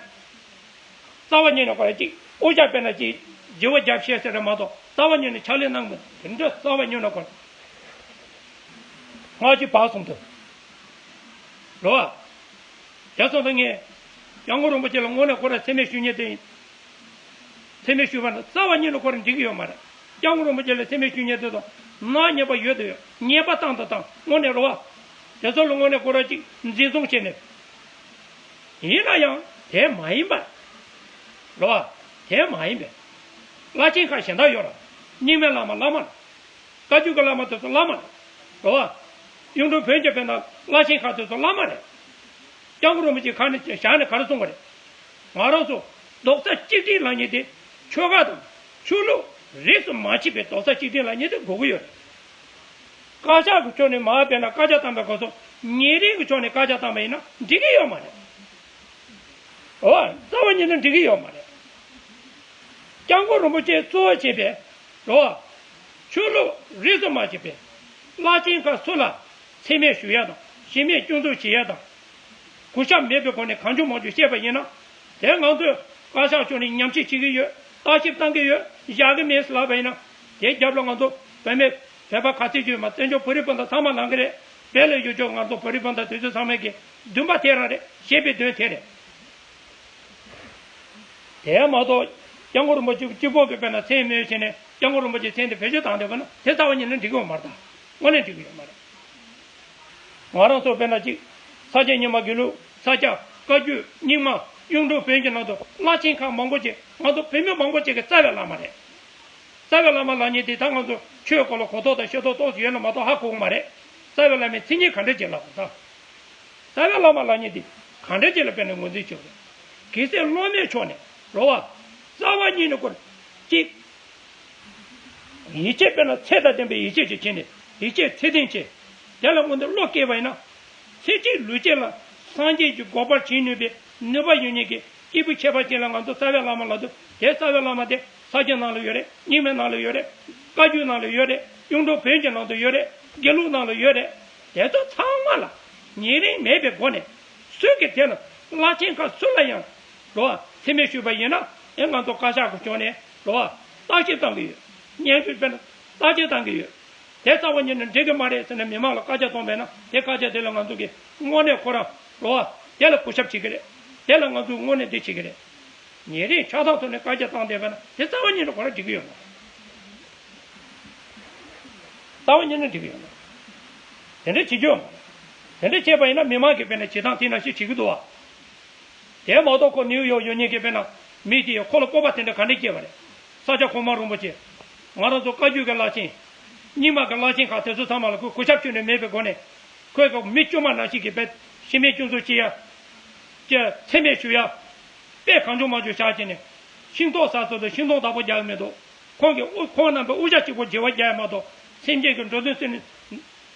རྩ་བ་ཉིད་ནས་ཁོ་ར་གཅིག་དབུ་ཞྭ་དཔེར་ན་གཅིག་བརྗེ་བོ་རྒྱབ་ཤེས་ཟེར་རེད་མ་གཏོགས་རྩ་བ་ཉིད་ནས་ཕྱག་ལས་གནང་མི་དེ་འདྲ་རྩ་བ་ཉིད་ནས་ཁོ་ར་སྔ་ཕྱི་བར་གསུམ་དུ་རོ་བ། དེ་སོང་ཙང་ངས་སྐྱབས་མགོན་རིན་པོ་ཆེ་ལ་དངོས་གནས་ཁོ་ར་མཚན་སྨད་ཞུ་མཁན་དེ་ཡིན། མཚན་སྨད་ཞུས་པ་ན་རྩ་བ་ཉིད་ནས་ཁོ་ར་འགྲིག་གི་ཡོད་མ་རེད། སྐྱབས་མགོན་རིན་པོ་ཆེ་ལ་མཚན་སྨད་ཞུ་མཁན་དེ་ཚོ་ནག་ཉེས་པ་ཡོད་དུ་ཡོད། ཉེས་པ་བཏང་དང་བཏང་དངོས་གནས་རོ་བ། དེ་ཚོ་ལ་དངོས་གནས་ཁོ་ར་གཅིག་འཛིན་བཟུང་བྱས་ནས། ཡིན་ན་ཡང་དེ་མ་ཡིན་པ། རེད་བ། དེ་མ་ཡིན་པས། བླ་ཆེན་ཁག་གཞན་དག་ཡོད་ར། རྙིང་མའི་བླ་མ་བླ་མ་རེད། བཀའ་བརྒྱུད་ཀྱི་བླ་མ་དེ་ཚོ་བླ་མ་རེད། རེད་བ། གཡུང་དྲུང་བོན་གྱི་དཔེར་ན་བླ་ཆེན་ཁག་དེ་ཚོ་བླ་མ་རེད། སྐྱབས་མགོན་རིན་པོ་ཆེ་ཁ་ནས་བཞག་ནས་ག་རེ་གསུངས་པ་རེད། ང་རང་ཚོ་རྡོག་རྩ་གཅིག་སྒྲིལ་ལབ་མཁན་དེ་ཆོལ་ཁ་དང་ཆོས་ལུགས་རིས་སུ་མ་ཆད་པའི་རྡོག་རྩ་གཅིག་སྒྲིལ་ལབ་མཁན་དེ་དགོས་ཀྱི་ཡོད་རེད། བཀའ་ཤག་གི་ཕྱོགས་ནས་མར་དཔེར་ན་བཀའ་རྒྱ་བཏང་པའི་སྐབས་སུ་ཉེ་རིང་གི་ཕྱོགས་ནས་བཀའ་རྒྱ་བཏང་པ་ཡིན་ན་འགྲིག་གི་ཡོད་མ་རེད། འོ། རྩ་བ་ཉིད་ནས་འགྲིག་གི་ཡོད་མ་རེད། སྐྱབས་མགོན་རིན་པོ་ཆེས་གཙོ་བོ་བྱས་པའི་རོ། ཆོས་ལུགས་རིས་སུ་མ་ཆད་པའི་བླ་ཆེན་ཁག་སུ་ལ་མཚན་སྨད་ཞུ་ཡ་དང་གཞི་མེད་སྐྱོན་འཛུགས་བྱེད་ཡ་དང་། གུས་ཞབས་མེད་པའི་སྒོ་ནས་གང་བྱུང་མང་བྱུང་བཤད་པ་ཡིན་ན། དེ་ང་ཚོས་བཀའ་ཤག་ཕྱོགས་ནས་ཉམས་ཞིབ་བྱེད་ཀྱི་ཡོད། བརྟག་ཞིབ་བཏང་གི་ཡོད། བཞག་གི་མེད་ཟེར་ལབ་པ་ཡིན་ན། དེའི་རྒྱབ་ལ་ང་ཚོ་བོད་མི་བོད་པ་ག་ཚོད་ཡོད་མ་བཙན་བྱོལ་བོད་རིགས་སྤུན་ཟླ་ཚང་མ་ལངས་ཀྱི་རེད། བོད་ལ་ཡོད་ཆོག་ང་ཚོ་བོད་རིགས་སྤུན་ཟླ་དེ་ཚོ་ཚང་མས་ཀྱི་འདུན་པ་དེ་རང་རེད། བཞེས་པའི་དོན་དེ་རེད། དེ་མ་གཏོགས་སྐྱབས་མགོན་རིན་པོ་ཆེ་གཅིག་པོ་གིས་དཔེར་ན་མཚན་སྨོས་བྱས་ནས་སྐྱབས་མགོན་རིན་པོ་ཆེ་མཚན་དེ་བེད་སྤྱོད་བཏང་བསྡད་པ་ན་དེ་རྩ་བ་ཉིད་ནས་འགྲིག་གི་ཡོད་མ་རེད་ད། དངོས་གནས་འགྲིག་གི་ཡོད་མ་རེད། ང་རང་ཚོ་དཔེར་ན་གཅིག་ས་སྐྱ་རྙིང་མ་དགེ་ལུགས། ས་སྐྱ། བཀའ་བརྒྱུད། རྙིང་མ། གཡུང་དྲུང་བོན་གྱི་ནང་དུ་བླ་ཆེན་ཁག་མང་པོ་ཅིག་ང་ཚོ་བོད་མི་མང་པོ་ཅིག་གི་རྩ་བའི་བླ་མ་རེད། རྩ་བའི་བླ་མ་ལབ་མཁན་དེ་ད་ང་ཚོ་ཆོས་སྐོར་ལ་གོ་རྟོགས་དང་ཤེས་རྟོགས་ཏོག་ཙམ་ཡོད་ན་མ་གཏོགས་ཧ་གོ་གི་མ་རེད། རྩ་བའི་བླ་མའི་མཚན་ཉིད་ག་འདྲ་ཅིག་ལབ་དགོས་ད། རྩ་བའི་བླ་མ་ལབ་མཁན་དེ་ག་འདྲ་ཅིག་ལ་དཔེར་ན་ངོས་འཛིན་བྱེད་དགོས་རེད། གལ་སྲིད་སློབ་མའི་ཕྱོགས་ནས་རོ་བ། རྩ་བ་ཉིད་ནས་ཁོ་གཅིག་ཡིད་ཆེས་དཔེར་ན་ཚད་དང་ལྡན་པའི་ཡིད་ཆེས་ཅིག་བྱས་ནས་ཡིད་ཆེས་ཚད་ལྡན་བྱས། དེ་ལ་སྔོན་དུ་བློ་སྐྱེས་པ་ཡིན་ན། ཚེ་གཅིག་ལུས་གཅིག་ལ་སངས་རྒྱས་ཀྱི་གོ་འཕང་བྱིན་ནུས་པའི་ནུས་པ་ཡོད་མཁན་གྱི་སྐྱེས་བུ་ཁྱད་པར་ཅན་ལ་ང་ཚོ་རྩ་བའི་བླ་མ་ལབ་དུས། དེ་རྩ་བའི་བླ་མ་དེ་ས་སྐྱ་ནང་ལ་ཡོད་རེད། རྙིང་མའི་ནང་ལ་ཡོད་རེད། བཀའ་བརྒྱུད་ནང་ལ་ཡོད་རེད། གཡུང་དྲུང་བོན་གྱི་ནང་དུ་ཡོད་རེད། དགེ་ལུགས་ནང་ལ་ཡོད་རེད། དེ་ཚོ་ཚང་མ་ལ་ཉེ་རིང་མེད་པའི་སྒོ་ནས་སུས་ཀྱིས་དེ་ལ་བླ་ཆེན་ཁག་སུ་ལ་ཡང་རོ་མཚན་སྨད་ཞུས་པ་ཡིན་ན། ཨེ་ང་ཚོ་བཀའ་ཤག་གི་ཕྱོགས་ནས་རོ་བརྟག་ཞིབ་བཏང་གི་ཡོད། སྙན་ཞུ་དཔེར་ན་བརྟག་དཔྱད་བཏང་གི་ཡོད། དེ་རྩ་བ་ཉིད་ནས་འགྲིག་གི་མ་རེད་ཟེར་ནས་མི་མང་ལ་བཀའ་རྒྱ་གཏོང་པས་ན། དེ་བཀའ་རྒྱ་དེ་ལ་ང་ཚོ་གིས་དངོས་གནས་ཁོ་རང་རོ་བ་དེ་ལ་གུས་ཞབས་བྱེད་ཀྱི་རེད། དེ་ལ་ང་ཚོས་དངོས་གནས་འདི་བྱེད་ཀྱི་རེད། ཉེ་རིང་ཆགས་སྡང་ཐོག་ནས་བཀའ་རྒྱ་བཏང་བསྡད་པ་ན་དེ་རྩ་བ་ཉིད་ནས་ཁོ་རང་འགྲིག་གི་ཡོད་མ་རེད། རྩ་བ་ཉིད་ནས་འགྲིག་གི་ཡོད་མ་རེད། དེ་འདྲ་བྱེད་རྒྱུ་ཡོད་མ་རེད། དེ་འདྲ་བྱས་པ་ཡིན་ན་མི་མང་གིས་དཔེར་ན་བྱེད་སྟངས་དེ་ནང་བཞིན་བྱེད་ཀྱི་འདུག་བ། དེ་མ་གཏོགས་ཁོ་ནིའུ་ཡོག་ཡོད་མཁན་གྱི་དཔེར་ན་མི་དེ་ཡིས་ཁོ་ལ་སྤོབས་པ་དེ་འདྲ་ག་འདྲ་སྐྱེས་པ་རེད། ས་སྐྱ་གོང་མ་རིན་པོ་ཆེ། ང་རང་ཚོ་བཀའ་བརྒྱུད་ཀྱི་བླ་ཆེན། རྙིང་མ་གི་བླ་ཆེན་ཁག་དེ་ཚོ་ཚང་མ་ལ་ཁོས་གུས་ཞབས་ཞུས་ནས་མེད་པའི་སྒོ་ནས། ཁོས་ཀྱང་མི་དཀྱུས་མ་ནང་བཞིན་གྱི་དཔེ་གཞི་མེད་སྐྱོན་འཛུགས་བྱེད་ཡ། ཀྱི་མཚན་སྨད་ཞུ་ཡ། དཔེ་གང་བྱུང་མང་བྱུང་བཞག་བྱས་ནས། ཤིང་ཏོག་ཟ་ཚོད་དུ་ཤིང་སྡོང་བདག་པོ་རྒྱག་གི་མི་འདུག་ཁོང་གིས་དབུ་ཁོང་རྣམ་པའི་དབུ་ཞྭ་གཅིག་པོ་བརྗེ་བ་རྒྱག་ཡ་མ་གཏོགས་སེམས་ཅན་གྱི་འགྲོ་དོན་སེམས་ནས་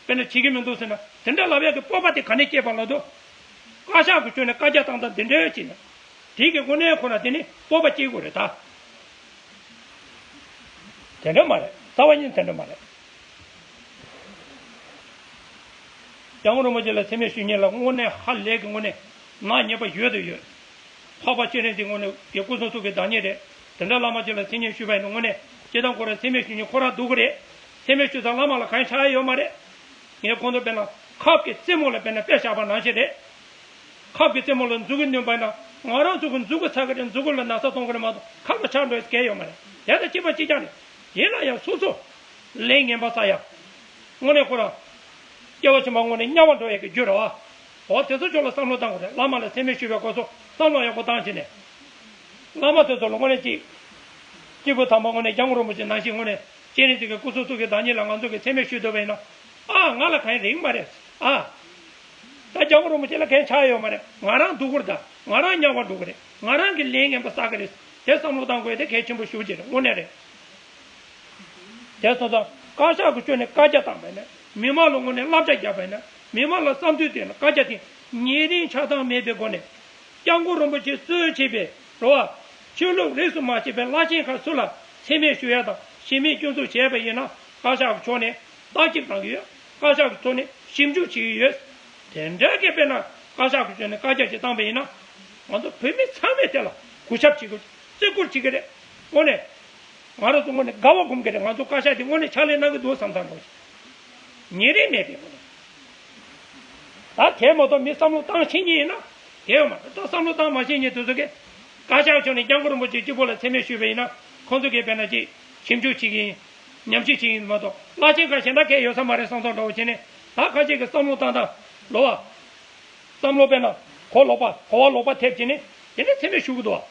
དཔེར་ན་བྱེད་ཀྱི་མི་འདུག་ཟེར་ན། དེ་འདྲ་ལབ་ཡག་གི་སྤོབས་པ་དེ་ག་ནས་སྐྱེས་པ་ལབ་དུས། བཀའ་ཤག་གི་ཁྲོད་ནས་བཀའ་རྒྱ་བཏང་སྟངས་འདི་འདྲ་བྱས་ན། དེ་གི་དངོས་གནས་ཁོ་ན་དེ་ནི་སྤོབས་པ་སྐྱེ་དགོས་རེད་ད། དེ་འདྲ་མ་རེད། རྩ་བ་ཉིད་དེ་འདྲ་མ་རེད། སྐྱབས་མགོན་རིན་པོ་ཆེ་ལ་མཚན་སྨད་ཞུ་མཁན་ལ་དངོས་གནས་ཧ་ལས་ཀྱི་དངོས་གནས་ནག་ཉེས་པ་ཡོད་དང་ཡོད། འཕགས་པ་སྤྱན་རས་གཟིགས་དངོས་གནས་ཀྱི་སྐུ་གསུང་ཐུགས་ཀྱི་བདག་ཉིད་རེད། དེ་འདྲ་བླ་མ་ཅིག་ལ་མཚན་སྨད་ཞུས་པ་ཡིན་ན་དངོས་གནས་སྤྱིར་བཏང་ཁོ་རང་མཚན་སྨད་ཞུ་མཁན་ཁོ་རང་སྡུག་གི་རེད། མཚན་སྨད་ཞུ་ས་བླ་མ་ལ་གང་ཡང་ཆགས་ཡ་ཡོད་མ་རེད། ངས་ཁོང་ཚོ་དཔེར་ན་ཁབ་ཀྱི་རྩེ་མོ་ལ་དཔེར་ན་དཔེ་བཞག་པ་ནང་བཞིན་རེད། ཁབ་ཀྱི་རྩེ་མོ་ལ་མཛུ་གུ་བསྣུན་པ་ན་ང་རང་ཚོ་གི་མཛུ་གུ་ཚ་གི་རེད། མཛུ་གུ་ལ་ན་ཚ་གཏོང་གི་རེད་མ་གཏོགས་ཁབ་ལ་ཆགས་འགྲོ་ཡ་གང་ཡང་ཡོད་མ་རེད། དེ་དང་གཅིག་པ་གཅིག་རྐྱང་རེད། ཡིན་ན་ཡང་སོ་སོ་ལས་ངན་པ་བསགས་ཡ། དངོས་གནས་ཁོ་རང་སྐྱེ་བ་ཕྱི་མ་དངོས་གནས་དམྱལ་བར་འགྲོ་ཡ་གི་རྒྱུ་རེད་བ། འོ་དེ་ཚོ་ཕྱོགས་ལ་བསམ་བློ་བཏང་དགོས་རེད། བླ་མ་ལ་མཚན་སྨད་ཞུ་བའི་སྐོར་སོགས་བསམ་བློ་ཡག་པོ་བཏང་བྱས་ནས། བླ་མ་དེ་ཚོ་ལ་དངོས་གནས་གཅིག་སྐྱེས་བུ་དམ་པ་དངོས་གནས་སྐྱབས་མགོན་རིན་པོ་ཆེ་ནང་བཞིན་དངོས་གནས་སྤྱན་རས་གཟིགས་ཀྱི་སྐུ་གསུང་ཐུགས་ཀྱི་བདག་ཉིད་ལ་ང་ཚོ་གིས་མཚན་སྨད་ཞུས་ཐུབ་པ་ཡིན་ན། ཨ་ང་ལ་གང་ཡང་རེག་མ་རེད། ཨ། ད་སྐྱབས་མགོན་རིན་པོ་ཆེ་ལ་གང་ཡང་ཆགས་ཡོད་མ་རེད། ང་རང་སྡུག་གི་རེད་ད། ང་རང་དམྱལ་བར་འགྲོ་གི་རེད། ང་རང་གི་ལས་ངན་པ་བསགས་གི་རེད། དེ་བསམ་བློ་བཏང་དགོས་དེ་གལ་ཆེན་པོ་ཞེ་པོ་ཅིག་རེད། དངོས་གནས་རེད། དེ་སོང་ཙང་བཀའ་ཤག་གི་ཕྱོགས་ནས་བཀའ་རྒྱ་བཏང་བས་ན། མི་མང་ལ་དངོས་གནས་བསླབ་བྱ་བརྒྱབ་པས་ན། མི་མང་ལ་བསམ་ཚུལ་བཏོན་ན་བཀའ་རྒྱ་དེ་ཉེ་རིང་ཆགས་སྡང་མེད་པའི་སྒོ་ནས། སྐྱབས་མགོན་རིན་པོ་ཆེ་གཙོས་བྱས་པའི་རོ་བ། ཆོས་ལུགས་རིས་སུ་མ་ཆད་པའི་བླ་ཆེན་ཁག་སུ་ལ་མཚན་སྨད་ཞུ་ཡ་དང་གཞི་མེད་སྐྱོན་འཛུགས་བྱས་པ་ཡིན་ན། བཀའ་ཤག་གི་ཕྱོགས་ནས་བརྟག་ཞིབ་གནང་གི་ཡོད། བཀའ་ཤག་གི་ཐོག་ནས་ཞིབ་འཇུག་བྱེད་ཀྱི་ཡོད། དེ་འདྲ་གི་དཔེར་ན་བཀའ་ཤག་གི་ཕྱོགས་ནས་བཀའ་རྒྱ་ཞིག་བཏང་པ་ཡིན་ན། ང་ཚོ་བོད་མི་ཚང་མས་དེ་ལ་གུས་ཞབས་བྱེད་དགོས། བརྩི་བཀུར་བྱེད་ཀྱི་རེད། དངོས་གནས། ང་རང་ཚོ་དངོས་གནས་དགའ་བ་སྒོམ་གྱི་རེད། ང་ཚོ་བཀའ་ཤག་དེ་དངོས་གནས་ཕྱག་ལས་གནང་གི་འདུག་བསམ་བསམ་འགྲོ། ཉེ་རིང་མེད་པའི་སྒོ་ནས། ད་དེ་མ་གཏོགས་མི་བསམ་བློ་བཏང་ཤེས་མཁན་ཡིན་ན་དེ་ཡོད་མ་རེད། ད་བསམ་བློ་བཏང་མ་ཤེས་མཁན་དེ་ཚོ་གིས་བཀའ་ཤག་ཕྱོགས་ནས་སྐྱབས་མགོན་རིན་པོ་ཆེ་གཅིག་པོ་ལ་མཚན་སྨད་ཞུས་པ་ཡིན་ན། ཁོང་ཚོ་གིས་དཔེར་ན་ཅིག་ཞིབ་འཇུག་བྱེད་ཀྱི་ཡིན། ཉམས་ཞིབ་བྱེད་ཀྱི་ཡིན་མ་གཏོགས་བླ་ཆེན་ཁག་གཞན་དག་གས་ཡོད་ས་མ་རེད་བསམ་བསམ་འདྲ་བོ་བྱས་ནས། ད་ཁ་ཤས་ཀྱིས་བསམ་བློ་བཏང་སྟངས་ལོ་བ། བསམ་བློ་དཔེར་ན་གོ་ལོག་པ་གོ་བ་ལོག་པ་ཐེབས་བྱས་ནས་དེ་ནས་མཚན་སྨད་ཞུ་གི་འདུག་བ།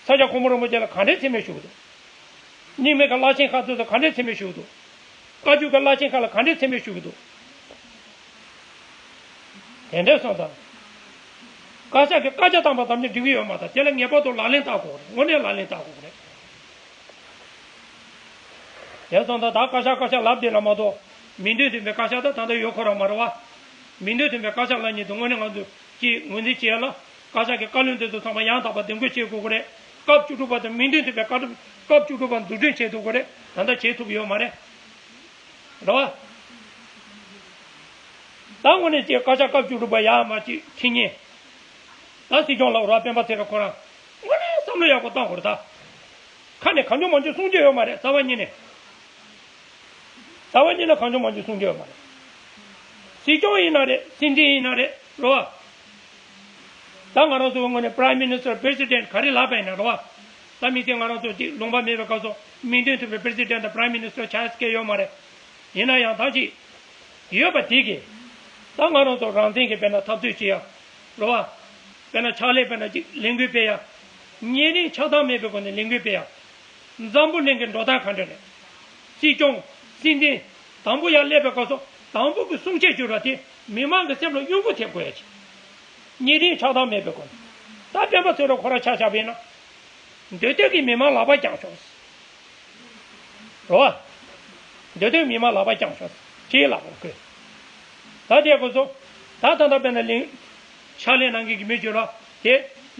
ས་སྐྱ་གོང་མ་རིན་པོ་ཆེ་ལ་ག་འདྲའི་མཚན་སྨད་ཞུ་གི་འདུག་རྙིང་མའི་གི་བླ་ཆེན་ཁག་ཚོ་ཚོ་ག་འདྲའི་མཚན་སྨད་ཞུ་གི་འདུག་བཀའ་བརྒྱུད་ཀྱི་བླ་ཆེན་ཁག་ལ་ག་འདྲའི་མཚན་སྨད་ཞུ་གི་འདུག་དེ་འདྲ་སོང་ཙང་། བཀའ་ཤག་གིས་བཀའ་རྒྱ་བཏང་པ་ཙམ་གྱིས་འགྲིག་གི་ཡོད་མ་རེད། དེ་ལ་ངེས་པར་དུ་ལག་ལེན་བསྟར་དགོས་རེད། དངོས་གནས་ལག་ལེན་བསྟར་དགོས་རེད། དེ་སོང་ཙང་ད་བཀའ་ཤག་བཀའ་ཤག་ལབ་བསྡད་ལ་མ་གཏོགས། མིང་དོན་མཐུན་པའི་བཀའ་ཤག་ད་ད་ལྟ་ཡོད་ཁོ་རང་མ་རེད་བ། མིང་དོན་མཐུན་པའི་བཀའ་ཤག་ལབ་མཁན་དེ་དངོས་གནས་ང་ཚོས་ཅིག་ངོས་འཛིན་བྱེད་ཡ་ལ། བཀའ་ཤག་གི་བཀའ་བློན་དེ་ཚོ་ཚང་མ་ཡང་དག་པ་འདེམས་བསྐོ་བྱེད་དགོས་ཀྱི་རེད། སྐབས་བཅུ་དྲུག་པ་དང་མིང་དོན་མཐུན་པའི་བཀའ་སྐབས་བཅུ་དྲུག་པ་འཛུགས་སྐྲུན་བྱེད་ཐུབ་དགོས་རེད། ད་ལྟ་བྱེད་ཐུབ་ཡོད་མ་རེད། རེད་བ། ད་དངོས་གནས་ཀྱི་བཀའ་ཤག་སྐབས་བཅུ་དྲུག་པ་ཡར་མར་ཅིག་ཁྲིད་མཁན། ད་སྲིད་སྐྱོང་ལགས་ར་སྤེན་པ་ཚེ་རིང་ཁོ་རང་དངོས་གནས་བསམ་བློ་ཡག་པོ་བཏང་དགོས་རེད་ད། ཁ་ནས་གང་བྱུང་མང་བྱུང་གསུང་རྒྱུ་ཡོད་མ་རེད། རྩ་བ་ཉིད་ནས། རྩ་བ་ཉིད་ནས་གང་བྱུང་མང་བྱུང་གསུང་རྒྱུ་ཡོད་མ་རེད། སྲིད་སྐྱོང་ཡིན་ན་རེད། སྲིད་འཛིན་ཡིན་ན་རེད། རེད་བ། ད་ང་རང་ཚོའི་ངོས་ནས་Prime Minister President ག་རེ་ལབ་པ་ཡིན་ན་རེད་བ། ད་མི་དེ་ང་རང་ཚོ་གཅིག་ལུང་པ་མེད་པའི་སྐབས་སུ་མིང་དོན་མཐུན་པའི་President དང་Prime Minister ཆགས་ཡ་ཡོད་མ་རེད། ཡིན་ན་ཡང་ད་ཅིག་ཡོད་པ་དེ་གིས། ད་ང་རང་ཚོ་རང་བཙན་གྱི་དཔེར་ན་འཐབ་རྩོད་བྱེད་ཡ། རེད་བ། དཔེར་ན་ཕྱག་ལས་དཔེར་ན་ཅིག་ལས་འགུལ་སྤེལ་ཡ། ཉེ་རིང་ཆགས་སྡང་མེད་པའི་སྒོ་ནས་ལས་འགུལ་སྤེལ་ཡ། འཛམ་བུ་གླིང་གི་འགྲོ་སྟངས་ག་འདྲ་རེད། སྲིད་སྐྱོང་། སྲིད་འཛིན། དང་པོ་ཡར་སླེབས་པའི་སྐབས་སུ་དང་པོ་གི་གསུང་ཆོས་བརྗོད་ར་དེ་མི་མང་གི་སེམས་ལ་གཡོ་འགུལ་ཐེབས་དགོས་ཡ་ཅིག་ཉེ་རིང་ཆགས་སྡང་མེད་པའི་སྒོ་ནས། ད་སྤེན་པ་ཚེ་རིང་ཁོ་རང་ཆ་བཞག་པ་ཡིན་ན། འདོད་འདོད་ཀྱི་མི་མང་ལག་པ་བརྐྱངས་ཤོག་རེད་བ། འདོད་འདོད་མི་མང་ལག་པ་བརྐྱངས་ཤོག་ཁྲིའི་ལག་པར་བཀོད། ད་དེ་སྐོར་སོ། ད་ད་ལྟ་དཔེར་ན་ལས། ཕྱག་ལས་གནང་མཁན་གྱི་མི་བྱོས་ར། དེ་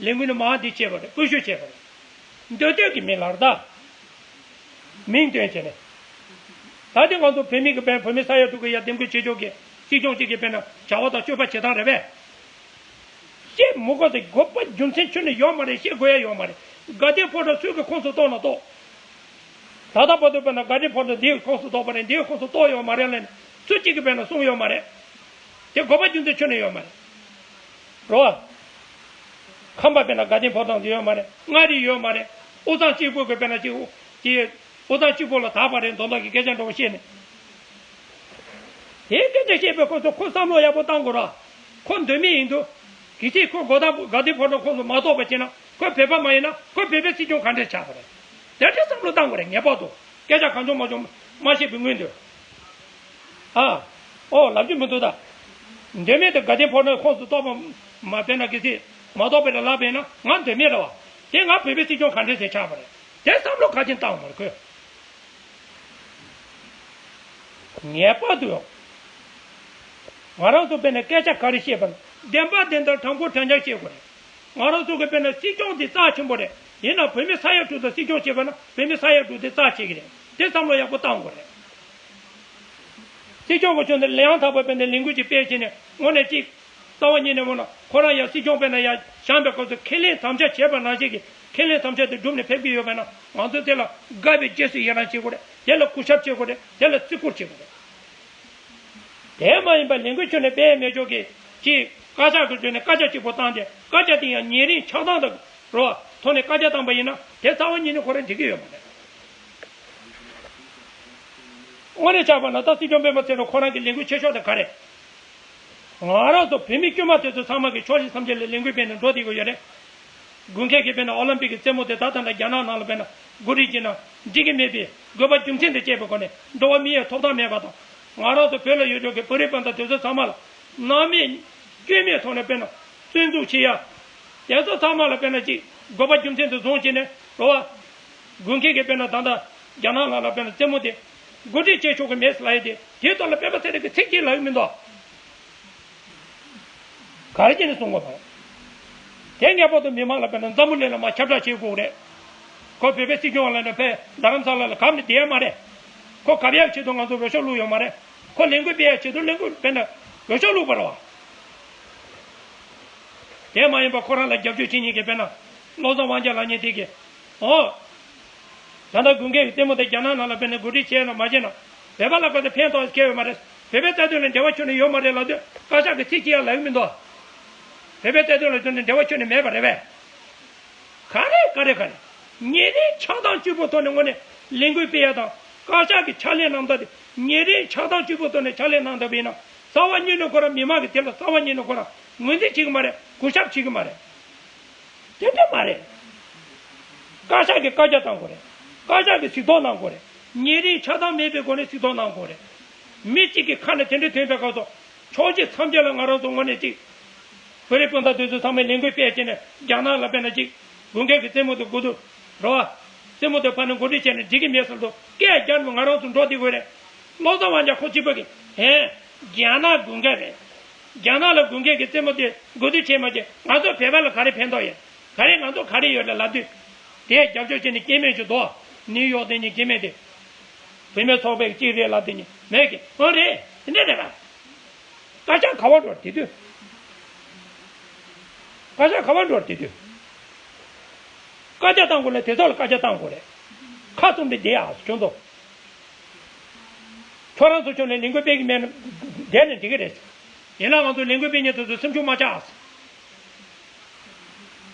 ལས་འགུལ་ནི་མང་འདི་བྱས་པ་རེད། སྐུལ་ཞུ་བྱས་པ་རེད། འདོད་འདོད་ཀྱི་མི་ལ་རེད་ད། མིང་བཏོན་བྱས་ནས། ད་དེ་ང་ཚོ་བོད་མི་གི་དཔེར་བོད་མི་ས་ཡ་དྲུག་གི་ཡ་འདེམས་བསྐོ་བྱེད་ཕྱོགས་ཀྱི་སྲིད་སྐྱོང་གཅིག་གི་དཔེར་ན་བྱ་བ་དང་སྤྱོད་པ་བྱེད་སྟངས་རེད་པས། བཤད་མི་དགོས་ཟེར། དགོས་པ་རྒྱུ་མཚན་ཁྱོན་ནས་ཡོད་མ་རེད། བཤད་དགོས་ཡ་ཡོད་མ་རེད། དགའ་ལྡན་ཕོ་བྲང་སུའི་གི་ཁོངས་སུ་གཏོགས་ན་གཏོགས། ད་ལྟ་བར་དུ་དཔེར་ན་དགའ་ལྡན་ཕོ་བྲང་འདིའི་ཁོངས་སུ་གཏོགས་པ་རེད། འདིའི་ཁོངས་སུ་གཏོགས་ཡོད་མ་རེད་ལབ་ནས་སུ་གཅིག་གིས་དཔེར་ན་གསུངས་ཡོད་མ་རེད། དེ་དགོས་པ་རྒྱུ་མཚན་ཁྱོན་ནས་ཡོད་མ་རེད། རོ། ཁམས་པ་དཔེར་ན་དགའ་ལྡན་ཕོ་བྲང་འདི་ཡོད་མ་རེད། མངའ་རིས་ཡོད་མ་རེད། དབུས་གཙང་གཅིག་པུ་གི་དཔེར་ན་གཅིག་གཅིག་དབུས་གཙང་གཅིག་པོ་ལ་དག་པ་རེད་མདོག་མདོག་གི་སྐད་ཆ་འདྲ་བོ་བཤད་ནས། དེའི་སྐད་ཆ་བཤད་པའི་སྐབས་སུ་ཁོ་བསམ་བློ་ཡག་པོ་བཏང་དགོས་ར། ཁོ་འདོད་མི་ཡིན་དུས། གལ་སྲིད་ཁོ་དགའ་ལྡན་དགའ་ལྡན་ཕོ་བྲང་ཁོངས་སུ་མ་གཏོགས་པ་བྱས་ན་ཁོ་བོད་པ་མ་ཡིན་ན་ཁོ་བོད་པའི་སྲིད་སྐྱོང་ག་འདྲས་ཆགས་པ་རེད། དེ་འདྲའི་བསམ་བློ་བཏང་དགོས་རེད་ངེས་པར་དུ། སྐད་ཆ་གང་བྱུང་མང་བྱུང་མ་བཤད་པའི་སྔོན་དུ། ཨ། ཨོ་ལབ་རྒྱུ་མི་འདུག་ད། འདོད་མི་དེ་དགའ་ལྡན་ཕོ་བྲང་ཁོངས་སུ་གཏོགས་པ་མ་དཔེར་ན་གལ་སྲིད་མ་གཏོགས་པའི་ལ་ལབ་པས་ན་ང་འདོད་མི་རེད་བ། དེ་ང་བོད་པའི་སྲིད་སྐྱོང་ག་འདྲས་ཟེར་ཆགས་པ་རེད། དེ་བསམ་བློ་ག་ཅིན་བཏང་མ་རེད་ཁོས། ངེས་པར་དུ་ཡོང་། ང་རང་ཚོ་དཔེར་ན་སྐད་ཆ་ག་རེ་བཤད་པ་ན་བདེན་པ་བདེན་མཐའ་དྲང་པོ་དྲང་རྐྱང་བཤད་དགོས་རེད། ང་རང་ཚོ་གི་དཔེར་ན་སྲིད་སྐྱོང་འདི་རྩ་ཆེན་པོ་རེད། ཡིན་ན་བོད་མི་ས་ཡ་དྲུག་དང་སྲིད་སྐྱོང་བྱེད་པ་ན་བོད་མི་ས་ཡ་དྲུག་དེ་རྩ་ཆེ་གི་རེད། དེ་བསམ་བློ་ཡག་པོ་བཏང་དགོས་རེད། སྲིད་སྐྱོང་གི་ཕྱོགས་ནས་ཡང་དག་པ་དཔེར་ན་ལས་འགུལ་ཅིག་སྤེལ་བྱས་ནས་དངོས་གནས་ཅིག་རྩ་བ་ཉིད་ནས་འོ་ན་ཁོ་རང་ཡང་སྲིད་སྐྱོང་དཔེར་ན་ཡང་བཞེངས་པའི་སྐབས་སུ་ཁས་ལེན་དམ་བཅའ་བྱས་པ་ནང་བཞིན་གྱི་ཁས་ལེན་དམ་བཅའ་དེ་བསྒྲུབས་ནས་ཕེབས་ཀྱི་ཡོད་པས་ན་ང་ཚོས་དེ་ལ་དགའ་བའི་རྗེས་སུ་ཡི་རང་བྱེད་དགོས་རེད། དེ་ལ་གུས་ཞབས་བྱེད་དགོས་རེད། དེ་ལ་བརྩི་བཀུར་བྱེད་དགོས་རེད། དེ་མ་ཡིན་པ་ལས་འགུལ་ཁྱོན་ནས་སྤེལ་མེད་ཆོག་གི་ཅིག་བཀའ་ཤག་གི་ཁྲོད་ནས་བཀའ་རྒྱ་གཅིག་པོ་བཏང་སྟེ་བཀའ་རྒྱ་དེ་ཡང་ཉེ་རིང་ཆགས་སྡང་དང་རོ་ཐོག་ནས་བཀའ་རྒྱ་བཏང་པ་ཡིན་ན་དེ་རྩ་བ་ཉིད་ནས་ཁོ་རང་འགྲིག་གི་ཡོད་མ་རེད། དངོས་གནས་ཆགས་པ་ན་ད་སྲིད་སྐྱོང་སྤེན་པ་ཚེ་རིང་ཁོ་རང་གི་ལས་འགུལ་ཆེ་ཤོས་དེ་ག་རེད། ང་རང་ཚོ་བོད་མི་དཀྱུས་མ་དེ་ཚོ་ཚང་མ་གི་ཕྱོགས་བཞི་མཚམས་བརྒྱད་ལ་ལས་འགུལ་སྤེལ་ནས་འགྲོ་བསྡད་ཀྱི་ཡོད་རེད། དགུན་ཁའི་གི་དཔེར་ན་ཨོ་ལིམ་པིག་གི་རྩེད་མོ་དེ་ད་ལྟ་འདྲ་རྒྱ་ནག་ནང་ལ་དཔེར་ན་འགོ་ཁྲིད་བྱས་ན་འགྲིག་གི་མེད་པའི་དགོས་པ་རྒྱུ་མཚན་དེ་བཅད་པའི་སྒོ་ནས་འགྲོ་བ་མི་ཡི་ཐོབ་ཐང་མེད་པ་དང་། ང་རང་ཚོ་བོད་ལ་ཡོད་ཆོག་གི་བོད་རིགས་སྤུན་ཟླ་དེ་ཚོ་ཚང་མ་ལ་སྣང་མེད་སྐྱོན་མེད་ཐོག་ནས་དཔེར་ན་བཙོན་འཇུག་བྱེད་ཡ། དེ་ཚོ་ཚང་མ་ལ་དཔེར་ན་ཅིག་དགོས་པ་རྒྱུ་མཚན་དེ་བཟུང་བྱས་ནས་འགྲོ་བ། དགུན་ཁའི་གི་དཔེར་ན་ད་ལྟ་རྒྱ་ནག་ནང་ལ་དཔེར་ན་རྩེད་མོ་དེ་འགོ་ཁྲིད་བྱེད་ཆོག་གི་མེད་ཟེར་ལབ་ཡ་དེ་དེའི་ཐོག་ལ་སྤེན་པ་ཚེ་རིང་གི་ཚིག་གཅིག་ལབ་ཡོད་མི་འདུག་ག་རེ་བྱས་ནས་གསུང་དགོས་པ། དེ་ངེས་པར་དུ་མི་མང་ལ་དཔེར་ན་འཛམ་བུ་གླིང་ལ་མར་ཁྱབ་བསྒྲགས་བྱེད་དགོས་རེད། ཁོ་བོད་པའི་སྲིད་སྐྱོང་ལ་ནི་ཕེ་རྡ་རམ་ས་ལ་ལ་གབ་ནས་བསྡད་ཡ་མ་རེད། ཁོ་གབ་ཡག་ཆེད་དུ་ང་ཚོ་འོས་ཤོག་བླུགས་ཡོད་མ་རེད། ཁོ་ལས་འགུལ་སྤེལ་ཡག་ཆེད་དུ་ལས་འགུལ་དཔེར་ན་འོས་ཤོག་བླུགས་པ་རེད་བ། དེ་མ་ཡིན་པ་ཁོ་རང་ལ་རྒྱབ་སྐྱོར་བྱེད་མཁན་གྱི་དཔེར་ན་བློ་བཟང་དབང་རྒྱལ་ལབ་མཁན་དེ་གིས། ཨོ། ད་ལྟ་དགུན་ཁའི་ལྟད་མོ་དེ་རྒྱ་ནག་ནང་ལ་དཔེར་ན་གོ་སྒྲིག་བྱས་ན་མ་བྱས་ན་བོད་པ་ལ་ག་ཚོད་ཕན་ཐོགས་སྐྱེ་བ་མ་རེད། བོད་པའི་རྩ་དོན་ལ་འབྲེལ་བ་ཁྱོན་ནས་ཡོད་མ་རེད་ལབ་དུས་བཀའ་ཤག་གི་ཚིག་གཅིག་ཡང་ལབ་ཀྱི་མི་འདུག་བོད་པའི་རྩ་དོན་ལ་ཁྱོན་ནས་འབྲེལ་བ་ཁྱོན་ནས་མེད་པ་རེད་པས། ག་རེ་ག་རེ་ག་རེ། ཉིན་རེའི་ཆགས་སྡང་གཅིག་པུ་ཐོག་ནས་དངོས་གནས་ལས་འགུལ་སྤེལ་ཡ་དང་བཀའ་ཤག་གི་ཕྱག་ལས་གནང་སྟངས་དེ་ཉིན་རེའི་ཆགས་སྡང་གཅིག་པུ་ཐོག་ནས་ཕྱག་ལས་གནང་སྟངས་ཡིན་ན་རྩ་བ་ཉིད་ནས་ཁོ་རང་མི་མང་གི་དེ་ལ་རྩ་བ་ཉིད་ནས་ཁོ་རང་ངོས་འཛིན་བྱེད་ཀྱི་མ་རེད། གུས་ཞབས་བྱེད་ཀྱི་མ་རེད། དེ་འདྲ་མ་རེད། བཀའ་ཤག་གིས་བཀའ་རྒྱ་བཏང་དགོས་རེད། བཀའ་ཤག་གིས་གཟིགས་རྟོག་གནང་དགོས་རེད། ཉེ་རིང་ཆགས་སྡང་མེད་པའི་སྒོ་ནས་གཟིགས་རྟོག་གནང་དགོས་རེད། མི་གཅིག་གི་ཁ་ནས་དེ་འདྲ་ཐོན་པའི་སྐབས་སུ། ཕྱོགས་གཅིག་མཚམས་སྦྱོར་ལ་ང་རང་ཚོ་ངོས་ནས་གཅིག་བོད་རིགས་སྤུན་ཟླ་དེ་ཚོ་ཚང་མས་ལས་འགུལ་སྤེལ་བྱས་ནས་རྒྱ་ནག་ལ་དཔེར་ན་གཅིག་དགུན་ཁའི་གི་རྩེད་མོ་དེ་འགོ་འཛུགས། རེད་བ། རྩེད་མོ་དེ་ཕར་ནས་འགོ་ཁྲིད་བྱས་ནས་འགྲིག་གི་མེད་ཟེར་དུས་སྐད་རྒྱག་ནས་ང་རང་ཚོ་འགྲོ་བསྡད་དགོས་རེད། བློ་བཟང་དབང་རྒྱལ་ཁོ་གཅིག་པོ་གིས་ཧེ། རྒྱ་ནག་དགུན་ཁ་རེད། རྒྱ་ནག་ལ་དགུན་ཁའི་གི་རྩེད་མོ་དེ་འགོ་འཛུགས་བྱས་མ་བྱས་ང་ཚོ་བོད་པ་ལ་ག་རེ་ཕན་ཐོགས་ཡོད། ག་རེ་ང་ཚོ་ག་རེ་ཡོད་ལ་ལབ་དུས། དེའི་རྒྱབ་སྐྱོར་བྱས་ནས་སྐྱེ་དམན་ཞིག་འདུག་ནིའུ་ཡོག་དེ་ཉིད་སྐྱེ་དམན་དེ། བུད་མེད་ཚོགས་པའི་གཅིག་རེད་ལབ་དེ་ཉིད་མེད་ཀི་ཨོ་རེད་དེ་འདྲ་རེད་པ། བཀའ་ཤག་ག་བ་འགྲོ་དེ་དུས། བཀའ་ཤག་ག་བ་འགྲོ་དེ་དུས། བཀའ་རྒྱ་བཏང་དགོས་ལ་དེ་ཚོ་ལ་བཀའ་རྒྱ་བཏང་དགོས་རེད། ཁ་བཙུམ་དེ་བསྡད་ཨ་ཁྱོད་ཚོ། ཁྱོད་རང་ཚོ་ཁྱོད་ནས་ལས་འགུལ་སྤེལ་གི་མེད་ན་བསྡད་ནས་འགྲིག་གི་རེད། ཡིན་ན་ང་ཚོ་ལས་འགུལ་སྤེལ་མཁན་དེ་ཚོ་སེམས་ཤུགས་མ་ཆག་ཨ།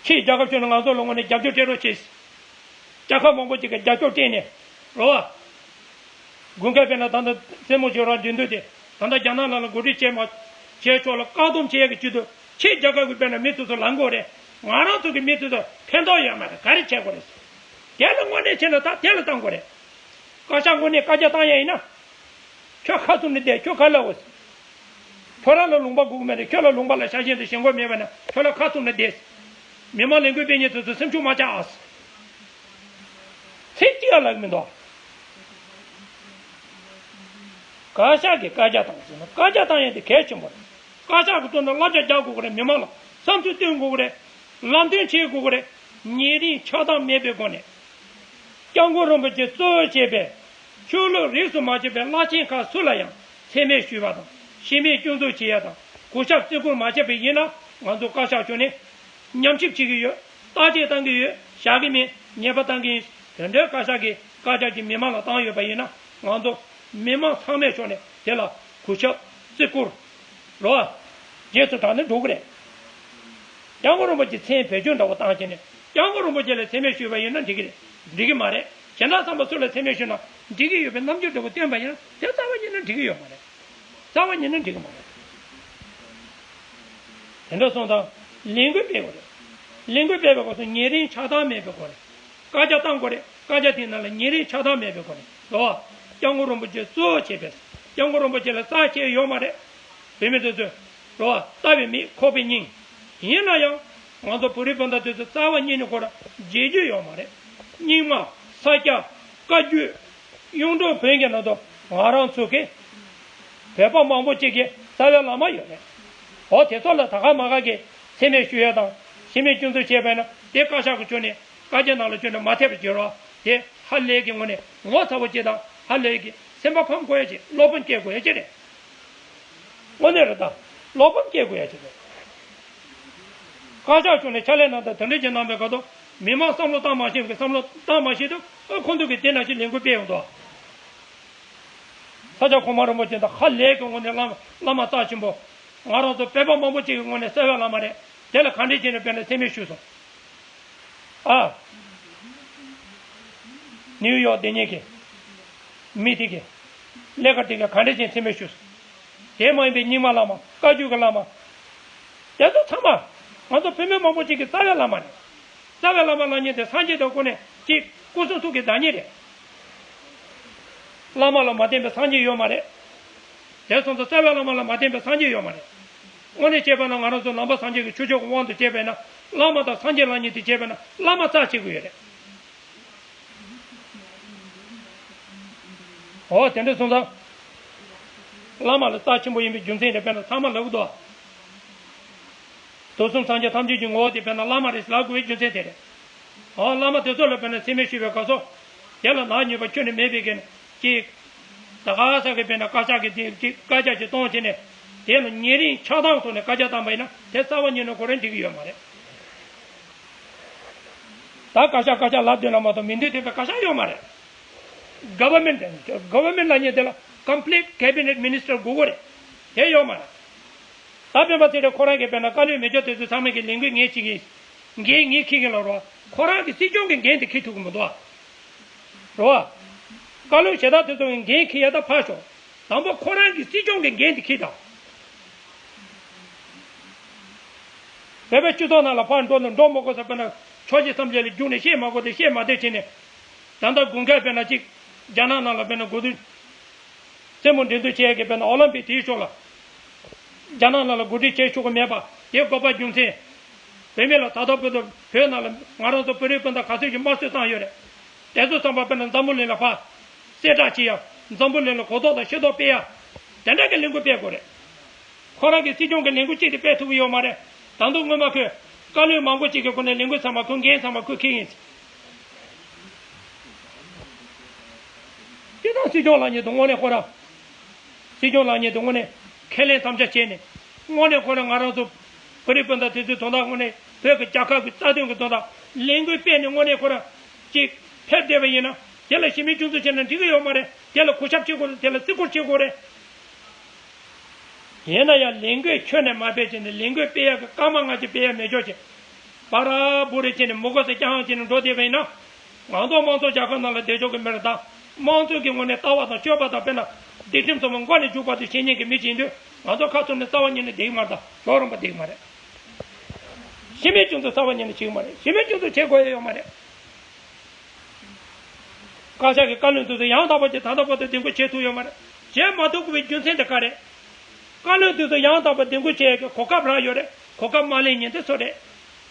ཕྱིའི་རྒྱལ་ཁབ་ཁྱོད་ནས་ང་ཚོ་ལ་ངོས་ནས་རྒྱབ་སྐྱོར་སྤྲད་རོགས་བྱེད། རྒྱལ་ཁབ་མང་པོ་ཅིག་གིས་རྒྱབ་སྐྱོར་སྤྲད་ནས་རོ། དགུན་ཁ་དཔེར་ན་ད་ལྟ་རྩེད་མོ་བྱེད་རོགས་འགྲན་བསྡུར་དེ་ད་ལྟ་རྒྱ་ནག་ནང་ལ་འགོ་ཁྲིད་བྱས་མ་བྱས་ཕྱོགས་ལ་བཀག་སྡོམ་བྱེད་ཡག་གི་ཆེད་དུ་ཕྱིའི་རྒྱལ་ཁབ་ཀྱི་དཔེར་ན་མི་དེ་ཚོ་ལངས་དགོས་རེད། ང་རང་ཚོ་གི་མི་དེ་ཚོ་ཕན་ཐོགས་ཡོད་མ་རེད། ག་རེ་བྱེད་དགོས་རེད། དེ་ལ་དངོས་གནས་བྱས་ན་ད་དེ་ལ་བཏང་དགོས་རེད། བཀའ་ཤག་དངོས་གནས་བཀའ་རྒྱ་བཏང་ཡ་ཡིན་ན། ཁྱོད་ཁ་བཙུམ་ནས་བསྡད་ཁྱོད་ག་ལ་འོ། ཁྱོད་རང་ལ་ལུང་པ་དགོས་ཀྱི་མེད་རེད། ཁྱོད་ལ་ལུང་པ་ལ་ཤ་ཞེན་དང་ཞེན་ཁོག་མེད་པ་ན་ཁྱོད་ལ་ཁ་བཙུམ་ནས་བསྡད། མི་མང་ལས་འགུལ་སྤེལ་མཁན་དེ་ཚོ་སེམས་ཤུགས་མ་ཆག་ཨ། ཚིག་གཅིག་ཡང་ལབ་ཀྱི་མི་འདུག་བཀའ་ཤག་གིས་བཀའ་རྒྱ་བཏང་ཟེར་ན་བཀའ་རྒྱ་བཏང་ཡས་དེ་གལ་ཆེན་པོ་རེད། བཀའ་ཤག་གི་ཐོག་ནས་བསླབ་བྱ་རྒྱག་དགོས་ཀྱི་རེད། མི་མང་ལ་བསམ་ཚུལ་སྟོན་དགོས་ཀྱི་རེད། ལམ་སྟོན་བྱེད་དགོས་ཀྱི་རེད། ཉེ་རིང་ཆགས་སྡང་མེད་པའི་སྒོ་ནས། སྐྱབས་མགོན་རིན་པོ་ཆེ་གཙོ་བོ་བྱས་པའི་ཆོས་ལུགས་རིས་སུ་མ་ཆད་པའི་བླ་ཆེན་ཁག་སུ་ལ་ཡང་མཚན་སྨད་ཞུས་པ་དང་ཤེས་མེད་སྐྱོན་འཛུགས་བྱེད་ཡ་དང་གུས་ཞབས་བརྩི་བཀུར་མ་བྱས་པ་ཡིན་ན་ང་ཚོ་བཀའ་ཤག་ཕྱོགས་ནས་ཉམས་ཞིབ་བྱེད་ཀྱི་ཡོད། བརྟག་དཔྱད་བཏང་གི་ཡོད། བཞག་གི་མིན། ཉེས་པ་བཏང་གི་ཡིན། དེ་འདྲའི་བཀའ་ཤག་གིས་བཀའ་རྒྱ་ཅིག་མི་མང་ལ་བཏང་ཡོད་པ་ཡིན་ན་ང་ཚོ་མི་མང་ཚང་མའི་ཕྱོགས་ནས་དེ་ལ་གུས་ཞབས་བརྩི་བཀུར། རོ། རྗེས་སུ་འབྲངས་ནས་འགྲོ་གི་རེད། སྐྱབས་མགོན་རིན་པོ་ཆེ་མཚན་བེད་སྤྱོད་འདྲ་བོ་བཏང་བྱས་ནས་སྐྱབས་མགོན་རིན་པོ་ཆེ་ལ་མཚན་སྨད་ཞུས་པ་ཡིན་ན་འགྲིག་གི་རེད། འགྲིག་གི་མ་རེད། གཞན་དག་ཚང་མ་སུ་ལ་མཚན་སྨད་ཞུས་ན་འགྲིག་གི་ཡོད་པའི་རྣམ་འགྱུར་འདྲ་བོ་སྟོན་པ་ཡིན་ན་དེ་རྩ་བ་ཉིད་ནས་འགྲིག་གི་ཡོད་མ་རེད། རྩ་བ་ཉིད་ནས་འགྲིག་གི་མ་རེད། དེ་འདྲ་སོང་ཙང་ལས་འགུལ་སྤེལ་དགོས་རེད། ལས་འགུལ་སྤེལ་བའི་སྐབས་སུ་ཉེ་རིང་ཆགས་སྡང་མེད་པའི་སྒོ་ནས། བཀའ་རྒྱ་བཏང་དགོས་རེད། བཀའ་རྒྱ་དེའི་ནང་ལ་ཉེ་རིང་ཆགས་སྡང་མེད་པའི་སྒོ་ནས་རེད་བ། སྐྱབས་མགོན་རིན་པོ་ཆེ་གཙོ་བོ་བྱས་པས་སྐྱབས་མགོན་རིན་པོ་ཆེ་ལ་རྩ་ཆེ་ཡོད་མ་རེད། བོད་མི་དེ་ཚོས་རེད་བ། ལྟ་བའི་མིག་ཁོག་པའི་སྙིང་། ཡིན་ན་ཡང་ང་ཚོ་བོད་རིགས་སྤུན་ཟླ་དེ་ཚོ་རྩ་བ་ཉིད་ནས་ཁོ་རང་བརྗེད་རྒྱུ་ཡོད་མ་རེད། རྙིང་མ། ས་སྐྱ། བཀའ་བརྒྱུད། གཡུང་དྲུང་བོན་གྱི་ནང་དུ་ང་རང་ཚོ་གི་བོད་པ་མང་པོ་ཅིག་གི་རྩ་བའི་བླ་མ་ཡོད་རེད། འོ་དེ་ཚོ་ལ་ད་ག་མ་ག་གི་མཚན་སྨད་ཞུ་ཡས་དང་ཤེས་མེད་སྐྱོན་འཛུགས་བྱས་པས་ན་དེ་བཀའ་ཤག་གི་ཁྱོན་ནས་བཀའ་རྒྱ་ནང་ལ་ཁྱོན་ནས་མ་ཐེབས་པ་བྱེད་རོགས། དེ་ཧ་ལས་ཀྱི་ངོ་ནས་ངོ་ཚ་བོ་ཅིག་དང་ཧ་ལས་ཀྱི་སེམས་པ་ཕམ་དགོས་ཡ་ཅིག་བློ་ཕམ་སྐྱེ་དགོས་ཡ་ཅིག་རེད། དངོས་གནས་རེད་ད། བློ་ཕམ་སྐྱེ་དགོས་ཡ་ཅིག་རེད། བཀའ་ཤག་ཁྱོན་ནས་ཕྱག་ལས་གནང་སྟངས་དེ་འདྲ་ཅིག་གནང་པའི་སྐབས་དུ་མི་མང་བསམ་བློ་བཏང་མ་ཤེས་པའི་བསམ་བློ་བཏང་མ་ཤེས་དུས་ཨ་ཁོང་ཚོ་གིས་དེ་ནང་བཞིན་ལས་འགུལ་སྤེལ་ཡོང་དོ། ས་སྐྱ་གོང་མ་རིན་པོ་ཆེ་དང་ཧ་ལས་ཀྱི་ངོ་ནས་བླ་མ་བླ་མ་རྩ་ཆེན་པོ། ང་རང་ཚོ་བོད་པ་མང་པོ་ཅིག་གི་ངོ་ནས་རྩ་བའི་བླ་མ་རེད། དེ་ལ་ག་འདྲས་བྱས་ནས་དཔེར་ན་མཚན་སྨད་ཞུས་སོང་། ཨ། ནིའུ་ཡོག་སྡོད་མཁན་གྱི་མི་དེ་གིས་ཀླད་ཀ་དེ་ག་ག་འདྲས་བྱས་མཚན་སྨད་ཞུས་སོང་། དེ་མ་ཡིན་པའི་རྙིང་མ་བླ་མ་བཀའ་བརྒྱུད་ཀྱི་བླ་མ། དེ་ཚོ་ཚང་མ་ང་ཚོ་བོད་མི་མང་པོ་ཅིག་གི་རྩ་བའི་བླ་མ་རེད། རྩ་བའི་བླ་མ་ལབ་མཁན་དེ་སངས་རྒྱས་དང་ཁོ་ནས་ཅིག་སྐུ་གསུང་ཐུགས་ཀྱི་བདག་ཉིད་རེད། བླ་མ་ལ་མ་བརྟེན་པའི་སངས་རྒྱས་ཡོད་མ་རེད། དེ་སོང་ཙང་རྩ་བའི་བླ་མ་ལ་མ་བརྟེན་པའི་སངས་རྒྱས་ཡོད་མ་རེད། དངོས་གནས་བྱས་པ་ན་ང་རང་ཚོ་ནང་པ་སངས་རྒྱས་ཀྱི་ཆོས་ཕྱོགས་ཀྱི་དབང་དུ་བྱས་པས་ན་བླ་མ་དང་སངས་རྒྱས་ལབ་མཁན་དེ་བྱས་པས་ན་བླ་མ་རྩ་ཆེ་གི་ཡོད་རེད། འོ་དེ་འདྲ་སོང་ཙང་། བླ་མ་ལ་རྩ་ཆེན་པོ་ཡིན་པའི་རྒྱུ་མཚན་དེ་དཔེར་ན་ཚང་མ་ལབ་གི་འདུག་དུས་གསུམ་སངས་རྒྱས་ཐམས་ཅད་ཀྱི་ངོ་བོ་དེ་དཔེར་ན་བླ་མ་རེད་ལབ་དགོས་པའི་རྒྱུ་མཚན་དེ་རེད། འོ་བླ་མ་དེ་ཚོ་ལ་དཔེར་ན་མཚན་སྨད་ཞུས་པའི་སྐབས་སུ། དེ་ལ་ནག་ཉེས་པ་ཁྱོན་ནས་མེད་པའི་གི་ཅིག་ད་ག་ས་གི་དཔེར་ན་བཀའ་ཤག་གི་དེ་ཅིག་བཀའ་རྒྱ་ཅིག་གཏོང་བྱས་ནས་དེ་ལ་ཉེ་རིང་ཆགས་སྡང་ཐོག་ནས་བཀའ་རྒྱ་བཏང་པ་ཡིན་ན་དེ་རྩ་བ་ཉིད་ནས་ཁོ་རང་འགྲིག་གི་ཡོད་མ་རེད། ད་བཀའ་ཤག་བཀའ་ཤག་ལབ་སྡོད་ན་མ་གཏོགས་མི་འདོད་དེ་འདྲ་བཀའ་ཤག་ཡོད་མ་རེད། Government Government ལབ་མཁན་དེ་ལ་Complete Cabinet Minister དགོས་ཀྱི་རེད། དེ་ཡོད་མ་རེད། ད་སྤེན་པ་ཚེ་རིང་ཁོ་རང་གིས་དཔེར་ན་བཀའ་བློན་མི་ཆོག་དེ་ཚོ་ཚང་མས་ཀྱི་ལས་འགུལ་ངས་བྱེད་ཀྱི་ཡིན། འགན་ངས་འཁྱེར་གྱི་ལ་རོ། ཁོ་རང་གི་སྲིད་སྐྱོང་གི་འགན་དེ་འཁྱེར་ཐུབ་ཀྱི་མི་འདུག་ཨ། རོ། བཀའ་བློན་གཞན་དག་དེ་ཚོ་གི་འགན་འཁྱེར་ཡ་ད་ཕར་ཞོག་དང་པོ་ཁོ་རང་གི་སྲིད་སྐྱོང་གི་འགན་དེ་འཁྱེར་དང་། བོད་པའི་སྤྱི་ཚོགས་ནང་ལ་ཕར་འགྲོ་ན་འགྲོ་མི་དགོས་ས་དཔེར་ན། ཆོས་ཀྱི་སེམས་ཅན་ལ་རྒྱུགས་ནས་བཤད་མ་དགོས་ཏེ་བཤད་མ་བསྡད་བྱས་ནས། ད་ལྟ་དགུན་ཁ་དཔེར་ན་ཅིག་རྒྱ་ནག་ནང་ལ་དཔེར་ན་གོ་དུས། རྩེད་མོ་འགྲན་བསྡུར་བྱེད་ཡ་གི་དཔེར་ན་ཨོ་ལིམ་པིག་དེའི་ཕྱོགས་ལ། རྒྱ་ནག་ནང་ལ་གོ་སྒྲིག་བྱེད་ཆོག་གི་མེད་པ་དེ་དགོས་པ་རྒྱུ་མཚན། བོད་མི་ལ་ད་ལྟ་བོད་དུ་བོད་ནང་ལ་ང་རང་ཚོ་བོད་རིགས་སྤུན་ཟླ་ག་ཚོད་ཀྱི་དམར་གསོད་བཏང་ཡོད་རེད། དེ་ཚོ་ཚང་མ་དཔེར་ན་འཛམ་བུ་གླིང་ལ་ཕར་གསལ་བསྒྲགས་བྱེད་ཡ། འཛམ་བུ་གླིང་ལ་གོ་རྟོགས་དང་ཤེས་རྟོགས་སྤེལ་ཡ། དེ་འདྲ་གི་ལས་འགུལ་སྤེལ་དགོས་རེད། ཁོ་རང་གི་སྲིད་སྐྱོང་གི་ལས་འགུལ་གཅིག་དེ་སྤེལ་ཐུབ་ཀྱི་ཡོད་མ་རེད། ད་དུང་སྔོན་མ་ཁོས་བཀའ་བློན་མང་པོ་གཅིག་གི་སྒོ་ནས་ལས་འགུལ་ཚང་མ་ཁོས་འགན་ཚང་མ་ཁོས་འཁྱེར་ཡིན། དེ་དང་སྲིད་སྐྱོང་ལགས་ཉིད་དུ་དངོས་གནས་ཁོ་རང་། སྲིད་སྐྱོང་ལགས་ཉིད་དུ་དངོས་གནས་ཁས་ལེན་དམ་བཅའ་བྱས་ནས། དངོས་གནས་ཁོ་རང་ང་རང་ཚོ་བོད་རིགས་སྤུན་ཟླ་དེ་ཚོའི་དོན་དག་དངོས་གནས་བོད་ཀྱི་རྒྱལ་ཁབ་ཀྱི་རྩ་དོན་གྱི་དོན་དག་ལས་འགུལ་སྤེལ་ནས་དངོས་གནས་ཁོ་རང་ཅིག་ཕེབས་བསྡད་པ་ཡིན་ན། དེ་ལ་གཞི་མེད་སྐྱོན་འཛུགས་བྱས་ན་འགྲིག་གི་ཡོད་མ་རེད། དེ་ལ་གུས་ཞབས་བྱེད་དགོས་རེད། དེ་ལ་བརྩི་བཀུར་བྱེད་དགོས་རེད། ཡིན་ན་ཡང་ལས་འགུལ་ཁྱོན་ནས་མ་སྤེལ་བྱས་ནས་ལས་འགུལ་སྤེལ་ཡག་གི་སྐར་མ་ལྔ་བཅུ་སྤེལ་ཡག་མེད་ཆོག་ཅིག་བར་བོར་རེ་བྱས་ནས་མུ་གེ་སེ་རྐྱང་བྱས་ནས་འགྲོ་བསྡད་པ་ཡིན་ན། ང་ཚོ་དམངས་གཙོ་རྒྱལ་ཁབ་ནང་ལ་བསྡད་ཆོག་གི་མེད་རེད་ད། དམངས་གཙོ་གི་ངོས་ནས་ལྟ་བ་དང་སྤྱོད་པ་དང་དཔེར་ན་སྒྲིག་ཁྲིམས་སོགས་མགོ་ནས་མཇུག་བར་དུ་བྱེད་མཁན་གྱི་མི་ཅིག་ཡིན་དུས། ང་ཚོ་ཁ་ཐོར་ནས་རྩ་བ་ཉིད་ནས་བསྡད་ཀྱི་མ་རེད་ད། ཞོགས་རོང་པ་བསྡད་ཀྱི་མ་རེད། གཞི་མེད་སྐྱོན་འཛུགས་རྩ་བ་ཉིད་ནས་བྱེད་ཀྱི་མ་རེད། གཞི་མེད་སྐྱོན་འཛུགས་བྱེད་དགོས་ཡ་ཡོད་མ་རེད། བཀའ་ཤག་གི་བཀའ་བློན་དེ་ཚོ་ཡང་དག་པ་ཅིག་ད་ལྟ་བར་དུ་འདེམས་བསྐོ་བྱེད་ཐུབ་ཡོད་མ་རེད། བྱེད་མ་ཐུབ་དགོས་པའི་རྒྱུ་མཚན་དེ་ག་རེད། བཀའ་བློན་དེ་ཚོ་ཡང་དག་པ་འདེམས་བསྐོ་བྱེད་ཡག་གི་གོ་སྐབས་རག་ཡོད་རེད། གོ་སྐབས་མ་ལེན་མཁན་དེ་ཚོ་རེད།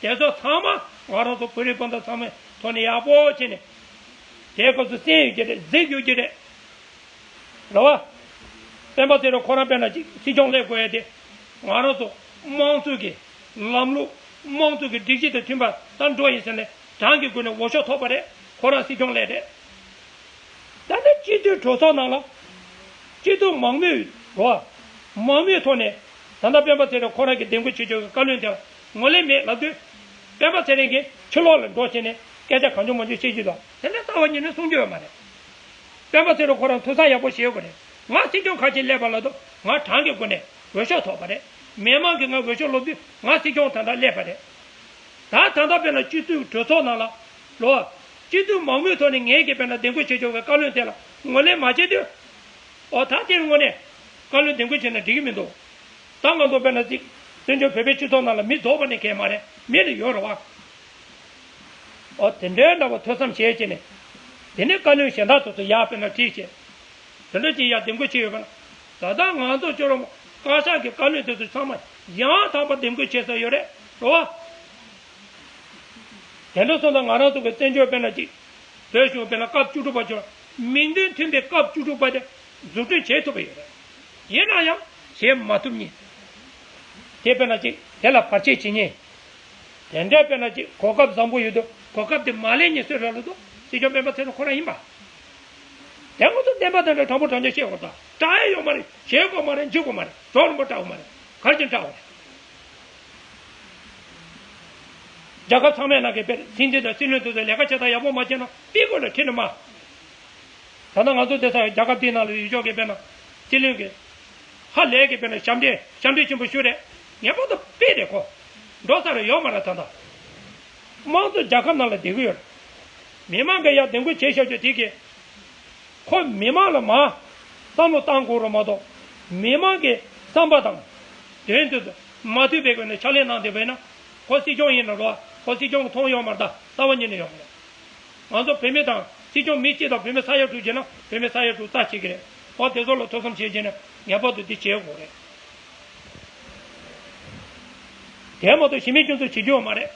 དེ་ཚོ་ཚང་མ་ང་རང་ཚོ་བོད་རིགས་སྤུན་ཟླ་ཚང་མའི་ཐོག་ནས་ཡག་པོ་བྱས་ནས། དེའི་སྐབས་སུ་གསན་ཡོད་ཀྱི་རེད། གཟིགས་ཡོད་ཀྱི་རེད། རེད་བ། སྤེན་པ་ཚེ་རིང་ཁོ་རང་དཔེར་ན་ཅིག་སྲིད་སྐྱོང་སླེབས་དགོས་ཡ་དེ། ང་རང་ཚོ་དམངས་གཙོ་གི་ལམ་ལུགས། དམངས་གཙོ་གི་སྒྲིག་གཞི་དང་མཐུན་པ་ལྟར་འགྲོ་ཡིན་ཟེར་ནས་གྲངས་ཀྱི་སྒོ་ནས་འོས་ཤོག་ཐོབ་པ་རེད། ཁོ་རང་སྲིད་སྐྱོང་སླེབས་རེད། ད་ལྟ་སྤྱི་འཐུས་གྲོས་ཚོགས་ནང་ལ། སྤྱི་འཐུས་མང་མོས། རེད་བ། མང་མོས་ཐོག་ནས་ད་ལྟ་སྤེན་པ་ཚེ་རིང་ཁོ་རང་གི་འདེམས་བསྐོ་བྱེད་ཆོག་གི་བཀའ་བློན་དེ་ལ་ངོས་ལེན་མེད་ལབ་དུས། སྤེན་པ་ཚེ་རིང་གིས་ཕྱི་ལོགས་ལ་འགྲོ་བྱས་ནས་སྐད་ཆ་གང་བྱུང་མང་བྱུང་བཤད་རྒྱུ་དང་དེ་འདྲ་རྩ་བ་ཉིད་ནས་གསུང་རྒྱུ་ཡོད་མ་རེད། སྤེན་པ་ཚེ་རིང་ཁོ་རང་ཐུགས་བསམ་ཡག་པོ་བཞེས་དགོས་རེད། ང་སྲིད་སྐྱོང་ཁ་ཆེ་སླེབས་པ་ལ་དུ་ང་གྲངས་ཀྱི་སྒོ་ནས་འོས་ཤོག་ཐོབ་པ་རེད། མི་མང་གིས་ང་འོས་ཤོག་སློག་དུས་ང་སྲིད་སྐྱོང་ད་ལྟ་སླེབས་པ་རེད། ད་ད་ལྟ་དཔེར་ན་སྤྱི་འཐུས་གྲོས་ཚོགས་ནང་ལ། ལོ། སྤྱི་འཐུས་མང་མོས་ཐོག་ནས་ངེད་ཀྱིས་དཔེར་ན་འདེམས་བསྐོ་བྱེད་ཆོག་པའི་བཀའ་བློན་དེ་ལ་ངོས་ལེན་མ་བྱེད་དུས། ཨོ་ད་དེར་དངོས་གནས་བཀའ་བློན་འདེམས་བསྐོ་བྱས་ན་འགྲིག་གི་མི་འདུག་ད་ང་ཚོ་དཔེར་ན་ཅིག་བཙན་བྱོལ་བོད་པའི་སྤྱི་ཚོགས་ནང་ལ་མི་རྫོགས་པ་ནས་གས་མ་རེད། མི་ལ་ཡོད་རེད་བ། ཨོ་དེ་འདྲའི་འདྲ་བ་ཐོས་བསམ་བྱས་བྱས་ནས། དེ་ནས་བཀའ་བློན་གཞན་དག་ཚོ་ཚོ་ཡར་དཔེར་ན་ཁྲིད་བྱས། དེ་འདྲ་ཅིག་ཡར་འདེམས་བསྐོ་བྱས་ཡོད་པ་ན། ད་ལྟ་ང་ཚོ་ཅོ་རོ་བཀའ་ཤག་གི་བཀའ་བློན་དེ་ཚོ་ཚང་མ་ཡང་དག་པ་འདེམས་བསྐོ་བྱས་ཚར་ཡོད་རེད། རེད་བ། དེ་འདྲ་སོང་ཙང་ང་རང་ཚོ་གི་བཙན་བྱོལ་དཔེར་ན་ཅིག་བོད་གཞུང་དཔེར་ན་སྐབས་བཅུ་དྲུག་པ་ཚོ་མིང་དོན་མཐུན་པའི་སྐབས་བཅུ་དྲུག་པ་དེ་འཛུགས་སྐྲུན་བྱེད་ཐུབ་པ་ཡོད་རེད། ཡིན་ན་ཡང་བྱེད་མ་ཐུབ་མཁན། དེ་དཔེར་ན་ཅིག་དེ་ལ་བར་ཆད་བྱེད་མཁན། དེ་འདྲ་དཔེར་ན་ཅིག་གོ་སྐབས་བཟང་པོ་ཡོད་དུས་གོ་སྐབས་དེ་མ་ལེན་མཁན་སུ་རེད་ལབ་དུས་སྲིད་སྐྱོང་སྤེན་པ་ཚེ་རིང་ཁོ་རང་ཡིན་པ། དེ་ང་ཚོ་བདེན་པ་དང་འདྲ་དྲང་པོ་དྲང་བཞག་བཤད་དགོས་ད། དྲག་ཡ་ཡོད་མ་རེད། བྱེད་དགོས་མ་རེད། འཇུག་དགོས་མ་རེད། གྲོགས་རིན་པོ་དྲག་དགོས་མ་རེད། གར་གྱིས་དྲག་དགོས་རེད། རྒྱལ་ཁབ་ཚང་མའི་ནང་གི་དཔེར་སྲིད་འཛིན་དང་སྲིད་བློན་དེ་ཚོ་ལས་ཀ་བྱེད་སྟངས་ཡག་པོ་མ་བྱས་ན་པི་ཀོ་ལ་ཁྲིད་ནི་མ། ད་ལྟ་ང་ཚོ་འདི་ས་རྒྱལ་ཁབ་འདིའི་ནང་ལ་ཡོད་ཆོག་གི་དཔེར་ན་སྲིད་བློན་གྱི་ཧ་ལས་ཀྱི་དཔེར་ན་ཞབས་འདྲེན་ཞབས་འདྲེན་ཆེན་པོ་ཞུ་རེད། ངེས་པར་དུ་དཔེ་རེད་ཁོ། འགྲོ་ས་རེ་ཡོད་མ་རེད་ད་ལྟ། དམངས་གཙོ་རྒྱལ་ཁབ་ནང་ལ་བསྡད་ཀྱི་ཡོད་རེད། མི་མང་གིས་ཡར་འདེམས་བསྐོ་བྱས་བཞག་རྒྱུ་དེ་གིས། ཁོ་མི་མང་ལ་མ་བསམ་བློ་བཏང་དགོས་རེད་མ་གཏོགས། མི་མང་གི་བསམ་པ་དང་། དོན་དུ་མ་མཐུན་པའི་སྒོ་ནས་ཕྱག་ལས་གནང་བསྡད་པ་ཡིན་ན། ཁོ་སྲིད་སྐྱོང་ཡིན་ན་རོ། ཁོ་སྲིད་སྐྱོང་གི་མཐོང་ཡོད་མ་རེད་ད། རྩ་བ་ཉིད་ནས་ཡོད་མ་རེད། ང་ཚོ་བོད་མི་དང་སྲིད་སྐྱོང་མི་གཅིག་དང་བོད་མི་ས་ཡ་དྲུག་བྱས་ན་བོད་མི་ས་ཡ་དྲུག་རྩ་ཆེ་གི་རེད། ཨོ་དེ་ཚོ་ལ་ཐོས་བསམ་བྱས་བྱས་ནས་ངེས་པར་དུ་འདི་བྱེད་དགོས་རེད། དེ་མ་གཏོགས་གཞི་མེད་སྐྱོན་འཛུགས་བྱེད་རྒྱུ་ཡོད་མ་རེད།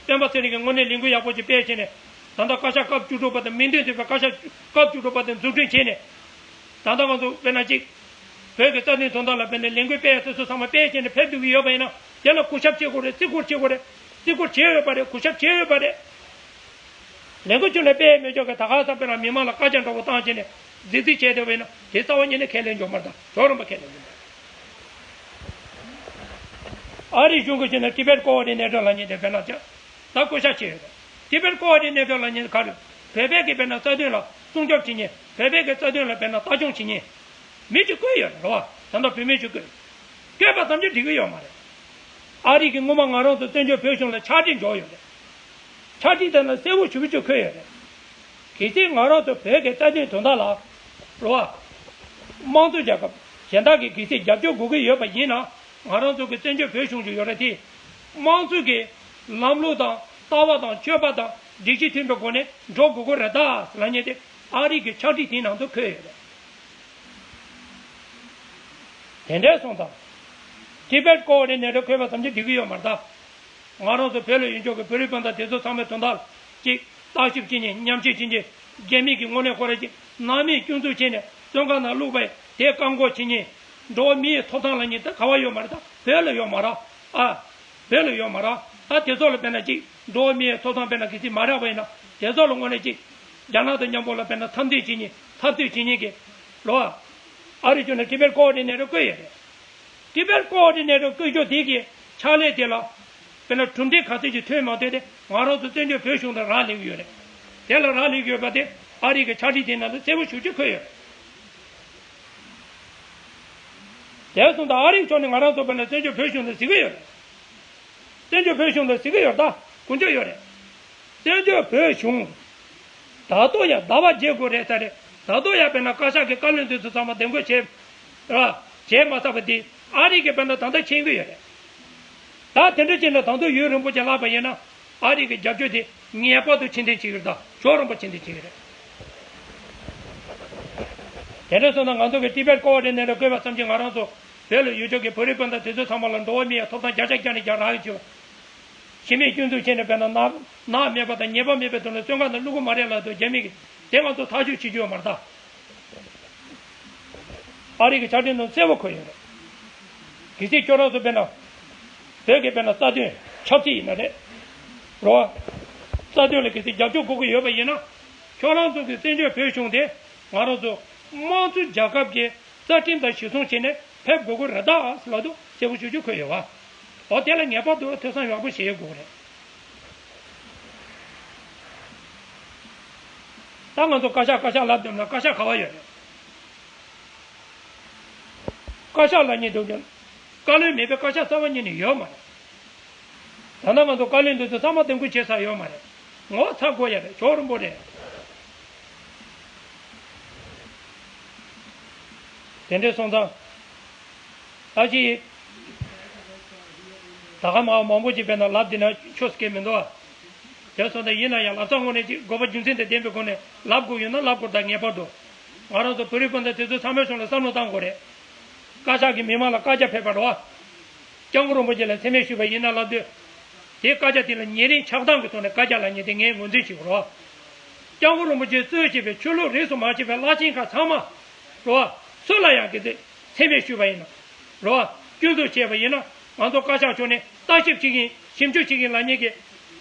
སྤེན་པ་ཚེ་རིང་གིས་དངོས་གནས་ལས་འགུལ་ཡག་པོ་ཅིག་སྤེལ་བྱས་ནས། ད་ལྟ་བཀའ་ཤག་སྐབས་བཅུ་དྲུག་པ་དང་མིང་དོན་མཐུན་པའི་བཀའ་ཤག་སྐབས་བཅུ་དྲུག་པ་དེ་འཛུགས་སྐྲུན་བྱས་ནས། ད་ལྟ་ང་ཚོ་དཔེར་ན་གཅིག་བོད་ཀྱི་རྩ་དོན་དོན་དག་ལ་དཔེར་ན་ལས་འགུལ་སྤེལ་ཡ་དེ་ཚོ་ཚང་མ་སྤེལ་བྱས་ནས་ཕེབས་ཐུབ་ཀྱི་ཡོད་པ་ཡིན་ན། དེ་ལ་གུས་ཞབས་བྱེད་དགོས་རེད། བརྩི་བཀུར་བྱེད་དགོས་རེད། བརྩི་བཀུར་བྱས་ཡོད་པ་རེད། གུས་ཞབས་བྱས་ཡོད་པ་རེད། ལས་འགུལ་ཁྱོན་ནས་སྤེལ་མི་ཆོག་གི་ད་ག་ས་དཔེར་ན་མི་མང་ལ་དཀའ་ཆ་འདྲ་བོ་བཏང་བྱས་ནས་རྫིག་རྫིག་བྱས་བསྡད་པ་ཡིན་ན་དེ་རྩ་བ་ཉིད་ནས་ཁས་ལེན་འཇོག་མ་རེད་ད། ཇོ་རིན་པོ་ཁས་ལེན་འཇོག་མ་རེད། ཨ་རིའི་གཞུང་གི་ཆེད་ནས་ཊི་བེཊ་ཀོ་ཨོ་ཌི་ནེ་ཊར་ལབ་མཁན་དེ་དཔེར་ན་ཅིག་ད་བསྐོ་བཞག་བྱས་ཡོད་རེད། ཊི་བེཊ་ཀོ་ཨོ་ཌི་ནེ་ཊར་ལབ་མཁན་ག་རེ། བོད་པའི་གི་དཔེར་ན་རྩ་དོན་ལ་སྲུང་སྐྱོབ་བྱེད་མཁན། བོད་པའི་གི་རྩ་དོན་ལ་དཔེར་ན་ལྟ་སྐྱོང་བྱེད་མཁན། མི་གཅིག་བསྐོས་ཡོད་རེད་བ། ད་ལྟ་བོད་མི་གཅིག་བསྐོས། བསྐོས་པ་ཙམ་གྱིས་འགྲིག་གི་ཡོད་མ་རེད། ཨ་རི་གིས་སྔོན་མ་ང་རང་ཚོ་བཙན་བྱོལ་བོད་གཞུང་ལ་ཕྱག་བྲིས་འབྱོར་ཡོད་རེད། ཕྱག་བྲིས་དེ་ལ་གསལ་པོ་ཞེ་པོ་ཅིག་འཁོད་ཡོད་རེད། གལ་སྲིད་ང་རང་ཚོ་བོད་ཀྱི་རྩ་དོན་དོན་དག་ལ། རེད་བ། དམངས་གཙོ་རྒྱལ་ཁབ་གཞན་དག་གིས་གལ་སྲིད་རྒྱབ་སྐྱོར་དགོས་ཀྱི་ཡོད་པ་ཡིན་ན། ང་རང་ཚོ་གི་བཙན་བྱོལ་བོད་གཞུང་ཅིག་ཡོད་རེད་དེ། དམངས་གཙོ་གི་ལམ་ལུགས་དང་ ལྟ་བ་དང་སྤྱོད་པ་དང་སྒྲིག་གཞི་མཐུན་པའི་སྒོ་ནས་འགྲོ་དགོས་ཀྱི་རེད་ད་ལབ་མཁན་དེ་ཨ་རི་གི་ཕྱག་བྲིས་དེའི་ནང་དུ་འཁོད་ཡོད་རེད། དེ་འདྲའི་སོང་ཙང་། ཊི་བེཊ་ཀོ་ཨོ་ཌི་ནེ་ཊར་བཀོད་པ་ཙམ་གྱིས་འགྲིག་གི་ཡོད་མ་རེད་ད། ང་རང་ཚོ་བོད་ལ་ཡོད་ཆོག་གི་བོད་རིགས་སྤུན་ཟླ་དེ་ཚོ་ཚང་མའི་དོན་དག་ཅིག་བརྟག་ཞིབ་བྱེད་མཁན་མཉམ་ཞིབ་བྱེད་མཁན་རྒྱ་མི་གི་དངོས་གནས་ཁོ་རང་ཅིག་ནང་མིས་སྐྱོན་འཛུགས་བྱས་ནས་བཙོན་ཁང་ནང་བླུགས་པ་དེ་བཀག་འགོག་བྱེད་མཁན་འགྲོ་བ་མིའི་ཐོབ་ཐང་ལབ་མཁན་ད་ག་བ་ཡོད་མ་རེད་ད། བོད་ལ་ཡོད་མ་རེད་ཨ། བོད་ལ་ཡོད་མ་རེད་ད། དེ་ཚོ་ལ་དཔེར་ན་ཅིག་འགྲོ་བ་མིའི་ཐོབ་ཐང་དཔེར་ན་གལ་སྲིད་མ་རག་པ་ཡིན་ན་དེ་ཚོ་ལ་དངོས་གནས་ཅིག་རྒྱ་ནག་དང་མཉམ་པོ་ལ་དཔེར་ན་འཚམས་འདྲི་བྱེད་མཁན་འཐབ་རྩོད་བྱེད་མཁན་གྱི་ལོ། ཨ་རི་ཕྱོགས་ནས་ཊི་བེཊ་ཀོ་ཨོ་ཌི་ནེ་ཊར་བསྐོས་ཡོད་རེད། ཊི་བེཊ་ཀོ་ཨོ་ཌི་ནེ་ཊར་བསྐོས་རྒྱུ་དེ་གི་ཕྱག་ལས་དེ་ལ་དཔེར་ན་གྲུབ་འབྲས་ག་ཚོད་ཅིག་ཐོན་མ་ཐོན་དེ་ང་རང་ཚོ་བཙན་བྱོལ་བོད་གཞུང་དང་རག་ལས་ཀྱི་ཡོད་རེད། དེ་ལ་རག་ལས་ཀྱི་ཡོད་པ་དེ་ཨ་རི་གི་ཕྱག་བྲིས་དེ་ནང་དུ་གསལ་པོ་ཞེ་པོ་ཅིག་འཁོད་ཡོད་རེད། དེ་སོང་ཙང་ཨ་རི་ཕྱོགས་ནས་ང་རང་ཚོ་དཔེར་ན་བཙན་བྱོལ་བོད་གཞུང་དང་ཟེར་གྱི་ཡོད་རེད། བཙན་བྱོལ་བོད་གཞུང་དང་ཟེར་གྱི་ཡོད་རེད་ད། དཀོན་མཆོག་ཡོད་རེད། བཙན་བྱོལ་བོད་གཞུང་། ད་ལྟ་ཡང་ཟླ་བ་བརྒྱད་དགོས་རེད་ས་རེད། ད་ལྟ་ཡང་དཔེར་ན་བཀའ་ཤག་གི་བཀའ་བློན་དེ་ཚོ་ཚང་མ་གདན་འཁོད་བྱས། ར། བྱས་མ་ཚར་བ་དེ་ཨ་རི་གི་དཔེར་ན་ད་ལྟ་མཁྱེན་གྱི་ཡོད་རེད། ད་དེ་འདྲ་བྱས་ན་ད་དུང་ཡུན་རིང་པོ་ཅིག་ལྷག་པ་ཡིན་ན་ཨ་རི་གི་རྒྱབ་སྐྱོར་དེ་ངེས་པར་དུ་ཕྱིར་འཐེན་བྱེད་ཀྱི་རེད་ད། ཞོར་རིང་པོ་ཕྱིར་འཐེན་བྱེད་ཀྱི་རེད། དེ་འདྲ་སོང་ན་ང་ཚོ་གི་ཊི་བེཊ་ཀོ་ཨོ་ཌི་ནེ་ཊར་བསྐོས་པ་ཙམ་གྱིས་ང་རང་ཚོ་བོད་ལ་ཡོད་ཆོག་གི་བོད་རིགས་སྤུན་ཟླ་དེ་ཚོ་ཚང་མ་ལ་འགྲོ་བ་མིའི་ཐོབ་ཐང་བརྒྱ་ཆ་བརྒྱ་ནས་བརྒྱ་རག་གི་ཆེ་བ། ཕྱི་མིས་སྐྱོན་འཛུགས་བྱས་ནས་དཔེར་ན་ནག་ནག་མེད་པ་དང་ཉེས་པ་མེད་པའི་ཐོག་ནས་བཙོན་ཁང་ནང་བླུག་གི་མ་རེད་ལབ་དུས་རྒྱ་མི་གིས་དེ་ང་ཚོ་ཐག་གཅོད་བྱེད་རྒྱུ་ཡོད་མ་རེད་ད། ཨ་རི་གི་ཕྱག་བྲིས་ནང་གསལ་པོ་འཁོད་ཡོད་རེད། གལ་སྲིད་ཁྱོད་རང་ཚོ་དཔེར་ན། བོད་ཀྱི་དཔེར་ན་རྩ་དོན་ཆབ་སྲིད་ཡིན་ན་རེད། རོ། རྩ་དོན་ལ་གལ་སྲིད་རྒྱབ་སྐྱོར་དགོས་ཀྱི་ཡོད་པ་ཡིན་ན། ཁྱོད་རང་ཚོ་གི་བཙན་བྱོལ་བོད་གཞུང་དེ་ང་རང་ཚོ་དམངས་གཙོ་རྒྱལ་ཁབ་ཀྱི་རྩ་ཁྲིམས་དང་གཞི་བཟུང་བྱས་ནས་ཕེབས་དགོས་ཀྱི་རེད་ད་ལབ་འདུག་གསལ་པོ་ཞེ་པོ་ཅིག་འཁོད་ཡོད་པ། འོ་དེ་ལ་ངེས་པར་དུ་ཐོས་བསམ་ཡག་པོ་བྱེད་དགོས་རེད། ད་ང་ཚོ་བཀའ་ཤག་བཀའ་ཤག་ལབ་བསྡད་ན་བཀའ་ཤག་ག་བ་ཡོད་རེད། བཀའ་ཤག་ལབ་མཁན་འདུག་ཀྱང་། བཀའ་བློན་མེད་པའི་བཀའ་ཤག་རྩ་བ་ཉིད་ནས་ཡོད་མ་རེད། ད་ལྟ་ང་ཚོ་བཀའ་བློན་འདི་ཚོ་ཚང་མ་འདེམས་བསྐོ་བྱེད་ས་ཡོད་མ་རེད། ངོ་ཚ་དགོས་ཡ་རེད། ཞོར་རིང་པོ་རེད། དེ་འདྲས་སོང་ཙང་། ད་ཅི། ད་ག་མ་མང་པོ་ཅིག་བས་ན་ལབ་བསྡད་ན་ཆོས་སྐད་མི་འདུག་ཨ། དེ་སོང་ཙང་ཡིན་ན་ཡང་ལབ་ས་དངོས་གནས་ཅིག་དགོས་པ་རྒྱུ་མཚན་དང་ལྡན་པའི་སྒོ་ནས་ལབ་དགོས་ཡོད་ན་ལབ་དགོས་ད་ངེས་པར་དུ། ང་རང་ཚོ་བོད་རིགས་སྤུན་ཟླ་དེ་ཚོ་ཚང་མའི་ཕྱོགས་ལ་བསམ་བློ་བཏང་དགོས་རེད། བཀའ་ཤག་གིས་མི་མང་ལ་བཀའ་རྒྱ་ཕེབས་པ་རེད་བ། སྐྱབས་མགོན་རིན་པོ་ཆེ་ལ་མཚན་སྨད་ཞུས་པ་ཡིན་ན་ལབ་དུས། དེའི་བཀའ་རྒྱ་དེ་ལ་ཉེ་རིང་ཆགས་སྡང་གི་ཐོག་ནས་བཀའ་རྒྱ་ལབ་མཁན་དེ་ངས་ངོས་འཛིན་བྱེད་དགོས་རེད་བ། སྐྱབས་མགོན་རིན་པོ་ཆེ་གཙོས་བྱས་པའི་ཆོས་ལུགས་རིས་སུ་མ་ཆད་པའི་བླ་ཆེན་ཁག་ཚང་མ། རེད་བ། སུ་ལ་ཡང་གི་ཚེ་མཚན་སྨད་ཞུས་པ་ཡིན་ན། རེད་བ། སྐྱོན་འཛུགས་བྱས་པ་ཡིན་ན་ང་ཚོ་བཀའ་ཤག་ཕྱོགས་ནས་བརྟག་ཞིབ་བྱེད་མཁན་ཞིབ་འཇུག་བྱེད་མཁན་ལབ་མཁན་གྱི།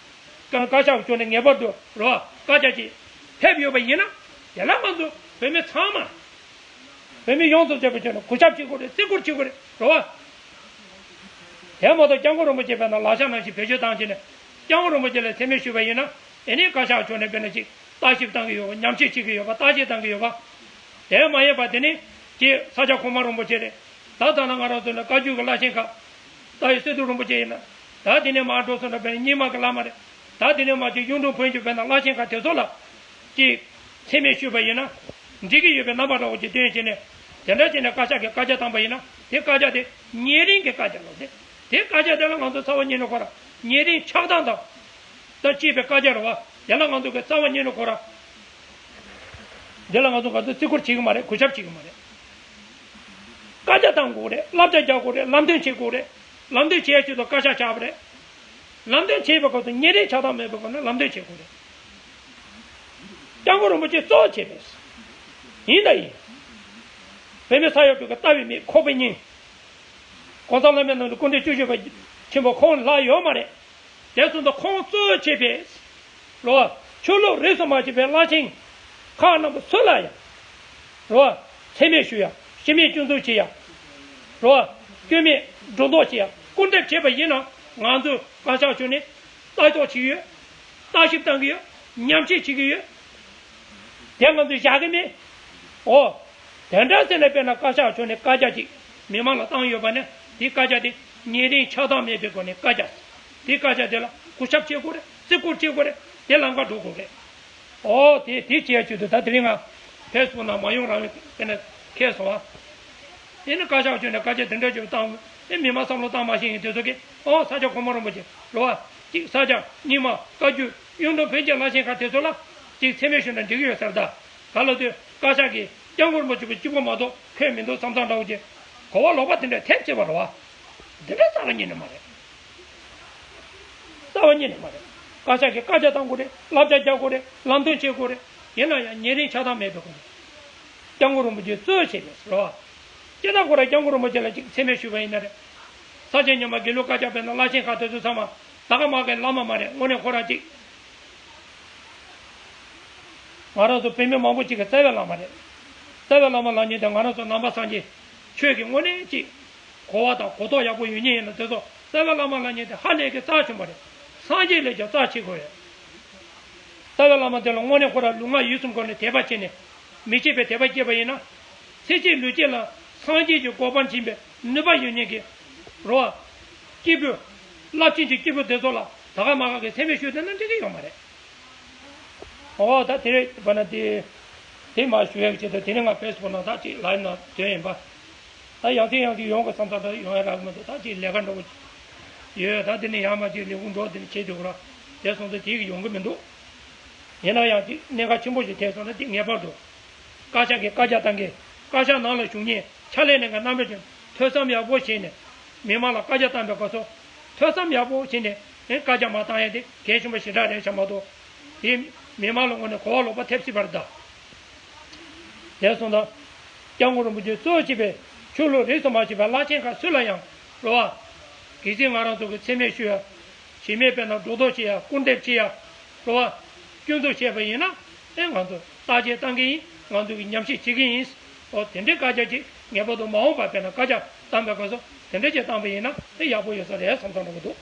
བཀའ་བཀའ་ཤག་ཕྱོགས་ནས་ངེས་པར་དུ་རེད་བ། བཀའ་རྒྱ་ཅིག་ཕེབས་ཡོད་པ་ཡིན་ན། དེ་ལ་ང་ཚོ་བོད་མི་ཚང་མ། བོད་མི་ཡོངས་སུ་རྫོགས་པའི་ཆ་ནས་གུས་ཞབས་བྱེད་དགོས་རེད། བརྩི་བཀུར་བྱེད་དགོས་རེད། རེད་བ། དེ་མ་གཏོགས་སྐྱབས་མགོན་རིན་པོ་ཆེ་བས་ན་ལག་ཆ་ནང་བཞིན་བེད་སྤྱོད་བཏང་བྱས་ནས་སྐྱབས་མགོན་རིན་པོ་ཆེ་ལ་མཚན་སྨད་ཞུས་པ་ཡིན་ན་ཨེ་ནས་བཀའ་ཤག་ཕྱོགས་ནས་དཔེར་ན་ཅིག་བརྟག་ཞིབ་བཏང་གི་ཡོད་པ། ཉམས་ཞིབ་བྱེད་ཀྱི་ཡོད་པ། བརྟག་དཔྱད་བཏང་གི་ཡོད་པ། དེ་མ་ཡིན་པ་དེ་ནི་ཀྱེ་ས་སྐྱ་གོང་མ་རིན་པོ་ཆེ་རེད། ད་ལྟ་ན་ང་རང་ཚོ་ནི་བཀའ་བརྒྱུད་ཀྱི་བླ་ཆེན་ཁག་ད་ཡི་སི་ཏུ་རིན་པོ་ཆེ་ཡིན་ན། ད་དེ་ནས་མར་འགྲོ་སོང་ན་དཔེར་ན་རྙིང་མ་གི་བླ་མ་རེད། ད་དེ་ནས་མར་ཅིག་གཡུང་དྲུང་བོན་གྱི་བས་ན་བླ་ཆེན་ཁག་དེ་ཚོ་ལ་ཅིག་མཚན་སྨད་ཞུས་པ་ཡིན་ན། འགྲིག་གི་ཡོད་པའི་རྣམ་པ་འདྲ་བོ་ཅིག་སྟོན་བྱས་ནས་དེ་འདྲ་བྱས་ནས་བཀའ་ཤག་གིས་བཀའ་རྒྱ་བཏང་པ་ཡིན་ན་དེ་བཀའ་རྒྱ་དེ་ཉེ་རིང་གི་བཀའ་རྒྱ་ལ་ཟེར། དེ་བཀའ་རྒྱ་དེ་ལ་ང་ཚོ་རྩ་བ་ཉིད་ནས་ཁོ་ར་ཉེ་རིང་ཆགས་སྡང་དང་ད་བཅས་པའི་བཀའ་རྒྱ་རེད་བ། དེ་ལ་ང་ཚོ་གི་རྩ་བ་ཉིད་ནས་ཁོ་ར་དེ་ལ་ང་ཚོ་ག་ཚོད་བརྩི་བཀུར་བྱེད་གི་མ་རེད། གུས་ཞབས་བྱེད་གི་མ་རེད། བཀའ་རྒྱ་བཏང་དགོས་རེད། བསླབ་བྱ་རྒྱག་དགོས་རེད། ལམ་སྟོན་བྱེད་དགོས་རེད། ལམ་སྟོན་བྱེད་ཡ་ཆེད་དུ་བཀའ་ཤག་བཞག་པ་རེད། ལམ་སྟོན་བྱེད་པའི་སྐབས་སུ་ཉེ་རིང་ཆགས་སྡང་མེད་པའི་སྒོ་ནས་ལམ་སྟོན་བྱེད་དགོས་རེད། སྐྱབས་མགོན་རིན་པོ་ཆེ་གཙོ་བོ་བྱས་པས། ཡིན་ད་ཡིན། བོད་མི་ས་ཡ་དྲུག་གི་ལྟ་བའི་མིག་ཁོག་པའི་སྙིང་། གོང་ས་བླ་མེད་རྣམས་ཀྱི་སྐུ་ཕྲེང་བཅུ་བཞི་པ་ཆེན་པོ་ཁོང་ལྷག་ཡོད་མ་རེད། དེ་ཚོ་འདི་ཁོང་གཙོ་བོ་བྱས་པས། ལོ། ཆོས་ལུགས་རིས་སུ་མ་ཆད་པའི་བླ་ཆེན་ཁག་རྣམ་པ་སུ་ལ་ཡང་། ལོ། མཚན་སྨད་ཞུ་ཡ། ཕྱི་མིས་སྐྱོན་འཛུགས་བྱེད་ཡ། ལོ། སྐྱོན་མེད་སྒྲོ་འདོགས་བྱེད་ཡ་སྐུར་འདེབས་བྱས་པ་ཡིན་ན་ང་ཚོས་བཀའ་ཤག་ཕྱོགས་ནས་ལྟ་རྟོག་བྱེད་ཀྱི་ཡོད། བརྟག་ཞིབ་བཏང་གི་ཡོད། ཉམས་ཞིབ་བྱེད་ཀྱི་ཡོད། དེ་ང་ཚོས་བཞག་གི་མེད། འོ། དེ་འདྲ་ཟེར་ནས་དཔེར་ན་བཀའ་ཤག་ཕྱོགས་ནས་བཀའ་རྒྱ་ཅིག་མི་མང་ལ་བཏང་ཡོད་པ་ནི་དེའི་བཀའ་རྒྱ་དེ་ཉེ་རིང་ཆགས་སྡང་མེད་པའི་སྒོ་ནས་བཀའ་རྒྱ། དེའི་བཀའ་རྒྱ་དེ་ལ་གུས་ཞབས་བྱེད་དགོས་རེད། བརྩི་བཀུར་བྱེད་དགོས་རེད། དེ་ལམ་ཁ་འགྲོ་དགོས་རེད། འོ་དེ་དེ་བྱས་ཆེད་དུ་ད་དེ་རིང་ང་ཕེ་སི་བུག་ནང་མ་ཡོང་རང་ཡོང་དཔེར་ན་ཁེལ་སོང་བ། དེ་ནི་བཀའ་ཤག་ཕྱོགས་ནས་བཀའ་རྒྱ་དེ་འདྲ་ཅིག་བཏང་ཨེ་མི་མང་བསམ་བློ་བཏང་མ་ཤེས་མཁན་དེ་ཚོ་གིས་འོ་ས་སྐྱ་གོང་མ་རིན་པོ་ཆེ་རེད་བ། ཅིག་ས་སྐྱ་རྙིང་མ་བཀའ་བརྒྱུད་གཡུང་དྲུང་བོན་གྱི་བླ་ཆེན་ཁག་དེ་ཚོ་ལ་ཅིག་མཚན་སྨད་ཞུས་ན་འགྲིག་གི་ཡོད་ས་རེད་ད། ག་ལ་དུས་བཀའ་ཤག་གིས་སྐྱབས་མགོན་རིན་པོ་ཆེ་པོ་གཅིག་པོ་མ་གཏོགས་འཁོད་མི་འདུག་བསམ་བསམ་འདྲ་བོ་ཅིག་གོ་བ་ལོག་པ་དེ་འདྲ་ཐེབས་ཆེ་བ་རེད་བ། དེ་འདྲ་རྩ་བ་ཉིད་ནས་མ་རེད། རྩ་བ་ཉིད་ནས་མ་རེད། བཀའ་ཤག་གིས་བཀའ་རྒྱ་བཏང་དགོས་རེད། བསླབ་བྱ་རྒྱག་དགོས་རེད། ལམ་སྟོན་བྱེད་དགོས་རེད། ཡིན་ན་ཡང་ཉེ་རིང་ཆགས་སྡང་མེད་པའི་སྒོ་ནས་སྐྱབས་མགོན་རིན་པོ་ཆེ་གཙོ་བྱས་པའི་རེད་བ། སྤྱིར་ན་ཁོ་རང་སྐྱབས་མགོན་རིན་པོ་ཆེ་ལ་ཅིག་མཚན་སྨད་ཞུས་པ་ཡིན་ན་རེད། ས་སྐྱ་རྙིང་མ་དགེ་ལུགས་བཀའ་རྒྱ་དཔེར་ན་བླ་ཆེན་ཁག་དེ་ཚོ་ཚང་མ་ད་ག་མ་གའི་བླ་མ་མ་རེད། དངོས་གནས་ཁོ་རང་ཅིག་ང་རང་ཚོ་བོད་མི་མང་པོ་ཅིག་གི་རྩ་བའི་བླ་མ་རེད། རྩ་བའི་བླ་མ་ལབ་མཁན་དེ་ང་རང་ཚོ་ནང་པ་སངས་རྒྱས་ཆོས་ཀྱི་དངོས་གནས་ཅིག་གོ་བ་དང་གོ་རྟོགས་ཡག་པོ་ཡོད་མཁན་ཡིན་ན་དེ་ཚོ་རྩ་བའི་བླ་མ་ལབ་མཁན་དེ་ཧ་ལས་ཀྱི་རྩ་ཆེན་པོ་རེད། སངས་རྒྱས་ལས་ཀྱང་རྩ་ཆེ་དགོས་རེད། རྩ་བའི་བླ་མ་དེ་ལ་དངོས་གནས་ཁོ་རང་ལུས་ངག་ཡིད་གསུམ་སྒོ་ནས་དད་པ་བྱས་ནས་མི་ཕྱེད་པའི་དད་པ་སྐྱེས་པ་ཡིན་ན། ཚེ་གཅིག་ལུས་གཅིག་ལ་སངས་རྒྱས་ཀྱི་གོ་འཕང་བྱིན་པའི་ནུས་པ་ཡོད་མཁན་གྱི་རོ། སྐྱེས་བུ། རླབས་ཆེན་གྱི་སྐྱེས་བུ་དེ་ཚོ་ལ་ད་ག་མ་ག་གི་མཚན་སྨད་ཞུས་བསྡད་ན་འགྲིག་གི་ཡོད་མ་རེད། ཨོ་ད་དེ་རེད་པ་ན་དེ། དེ་མ་ཞུ་ཡག་ཆེད་དུ་དེ་རིང་ང་ཕེ་སི་བུག་ནང་ད་ཅིག་ལའིབ་ནང་བཏོན་ཡིན་པ། ད་ཡང་ཐེངས་ཡང་ཐེངས་ཡོང་གི་བསམ་བསམ་ད་ཡོང་ཡ་རག་གི་མི་འདུག་ད་ཅིག་ལས་ཀ་འདྲ་བོ་ཡོད། ད་དེ་ནས་ཡང་མ་ཅིག་ལས་ཁུངས་འགྲོ་དེ་ནས་བྱེད་དུས་སྐོར་དེ་སོང་ཙང་དེ་གི་ཡོང་གི་མི་འདུག་ཡིན་ན་ཡང་ཅིག་གནད་འགག་ཆེན་པོ་ཞིག་ཐེབས་སོང་ན་དེ་ངེས་པར་དུ། བཀའ་ཤག་གིས་བཀའ་རྒྱ་བཏང་གི། བཀའ་ཤག་ནང་ལ་བཞུགས་མཁན་ཕྱག་ལས་གནང་མཁན་རྣམ་པས་ཀྱང་ཐོས་བསམ་ཡག་པོ་བྱས་ནས། མི་མང་ལ་བཀའ་རྒྱ་བཏང་པའི་སྐབས་སུ། ཐོས་བསམ་ཡག་པོ་བྱས་ནས་བཀའ་རྒྱ་མ་བཏང་ཡ་དེ་གལ་ཆེན་པོ་ཞེ་དྲག་རེད་བྱ་མ་གཏོགས། དེ་མི་མང་ལ་དངོས་གནས་གོ་བ་ལོག་པ་ཐེབས་སྲིད་པ་རེད་ད། དེ་སོང་ཙང་། སྐྱབས་མགོན་རིན་པོ་ཆེ་གཙོ་བྱས་པའི་ཆོས་ལུགས་རིས་སུ་མ་ཆད་པའི་བླ་ཆེན་ཁག་སུ་ལ་ཡང་རོ་བ། གལ་སྲིད་ང་རང་ཚོ་གི་མཚན་སྨད་ཞུ་ཡ། གཞི་མེད་པའི་ནང་སྒྲོ་འདོགས་བྱེད་ཡ། སྐུར་འདེབས་བྱེད་ཡ། རོ་བ། སྐྱོན་འཛུགས་བྱས་པ་ཡིན་ན། ཨེ་ང་ཚོ་བརྟག་དཔྱད་བཏང་གི་ཡིན། ང་ཚོ་གི་ཉམས་ཞིབ་བྱེད་ཀྱི་ཡིན། ཨོ་དེ་འདྲའི་བཀའ་རྒྱ་ཅིག་ངེས་པར་དུ་མ་འོངས་པར་དཔེར་ན་བཀའ་རྒྱ་བཏང་པའི་སྐབས་སུ་དེ་འདྲ་ཅིག་བཏང་པ་ཡིན་ན་ཨེ་ཡག་པོ་ཡོད་ས་རེད་བསམ་བསམ་འདྲ་པོ་འདུག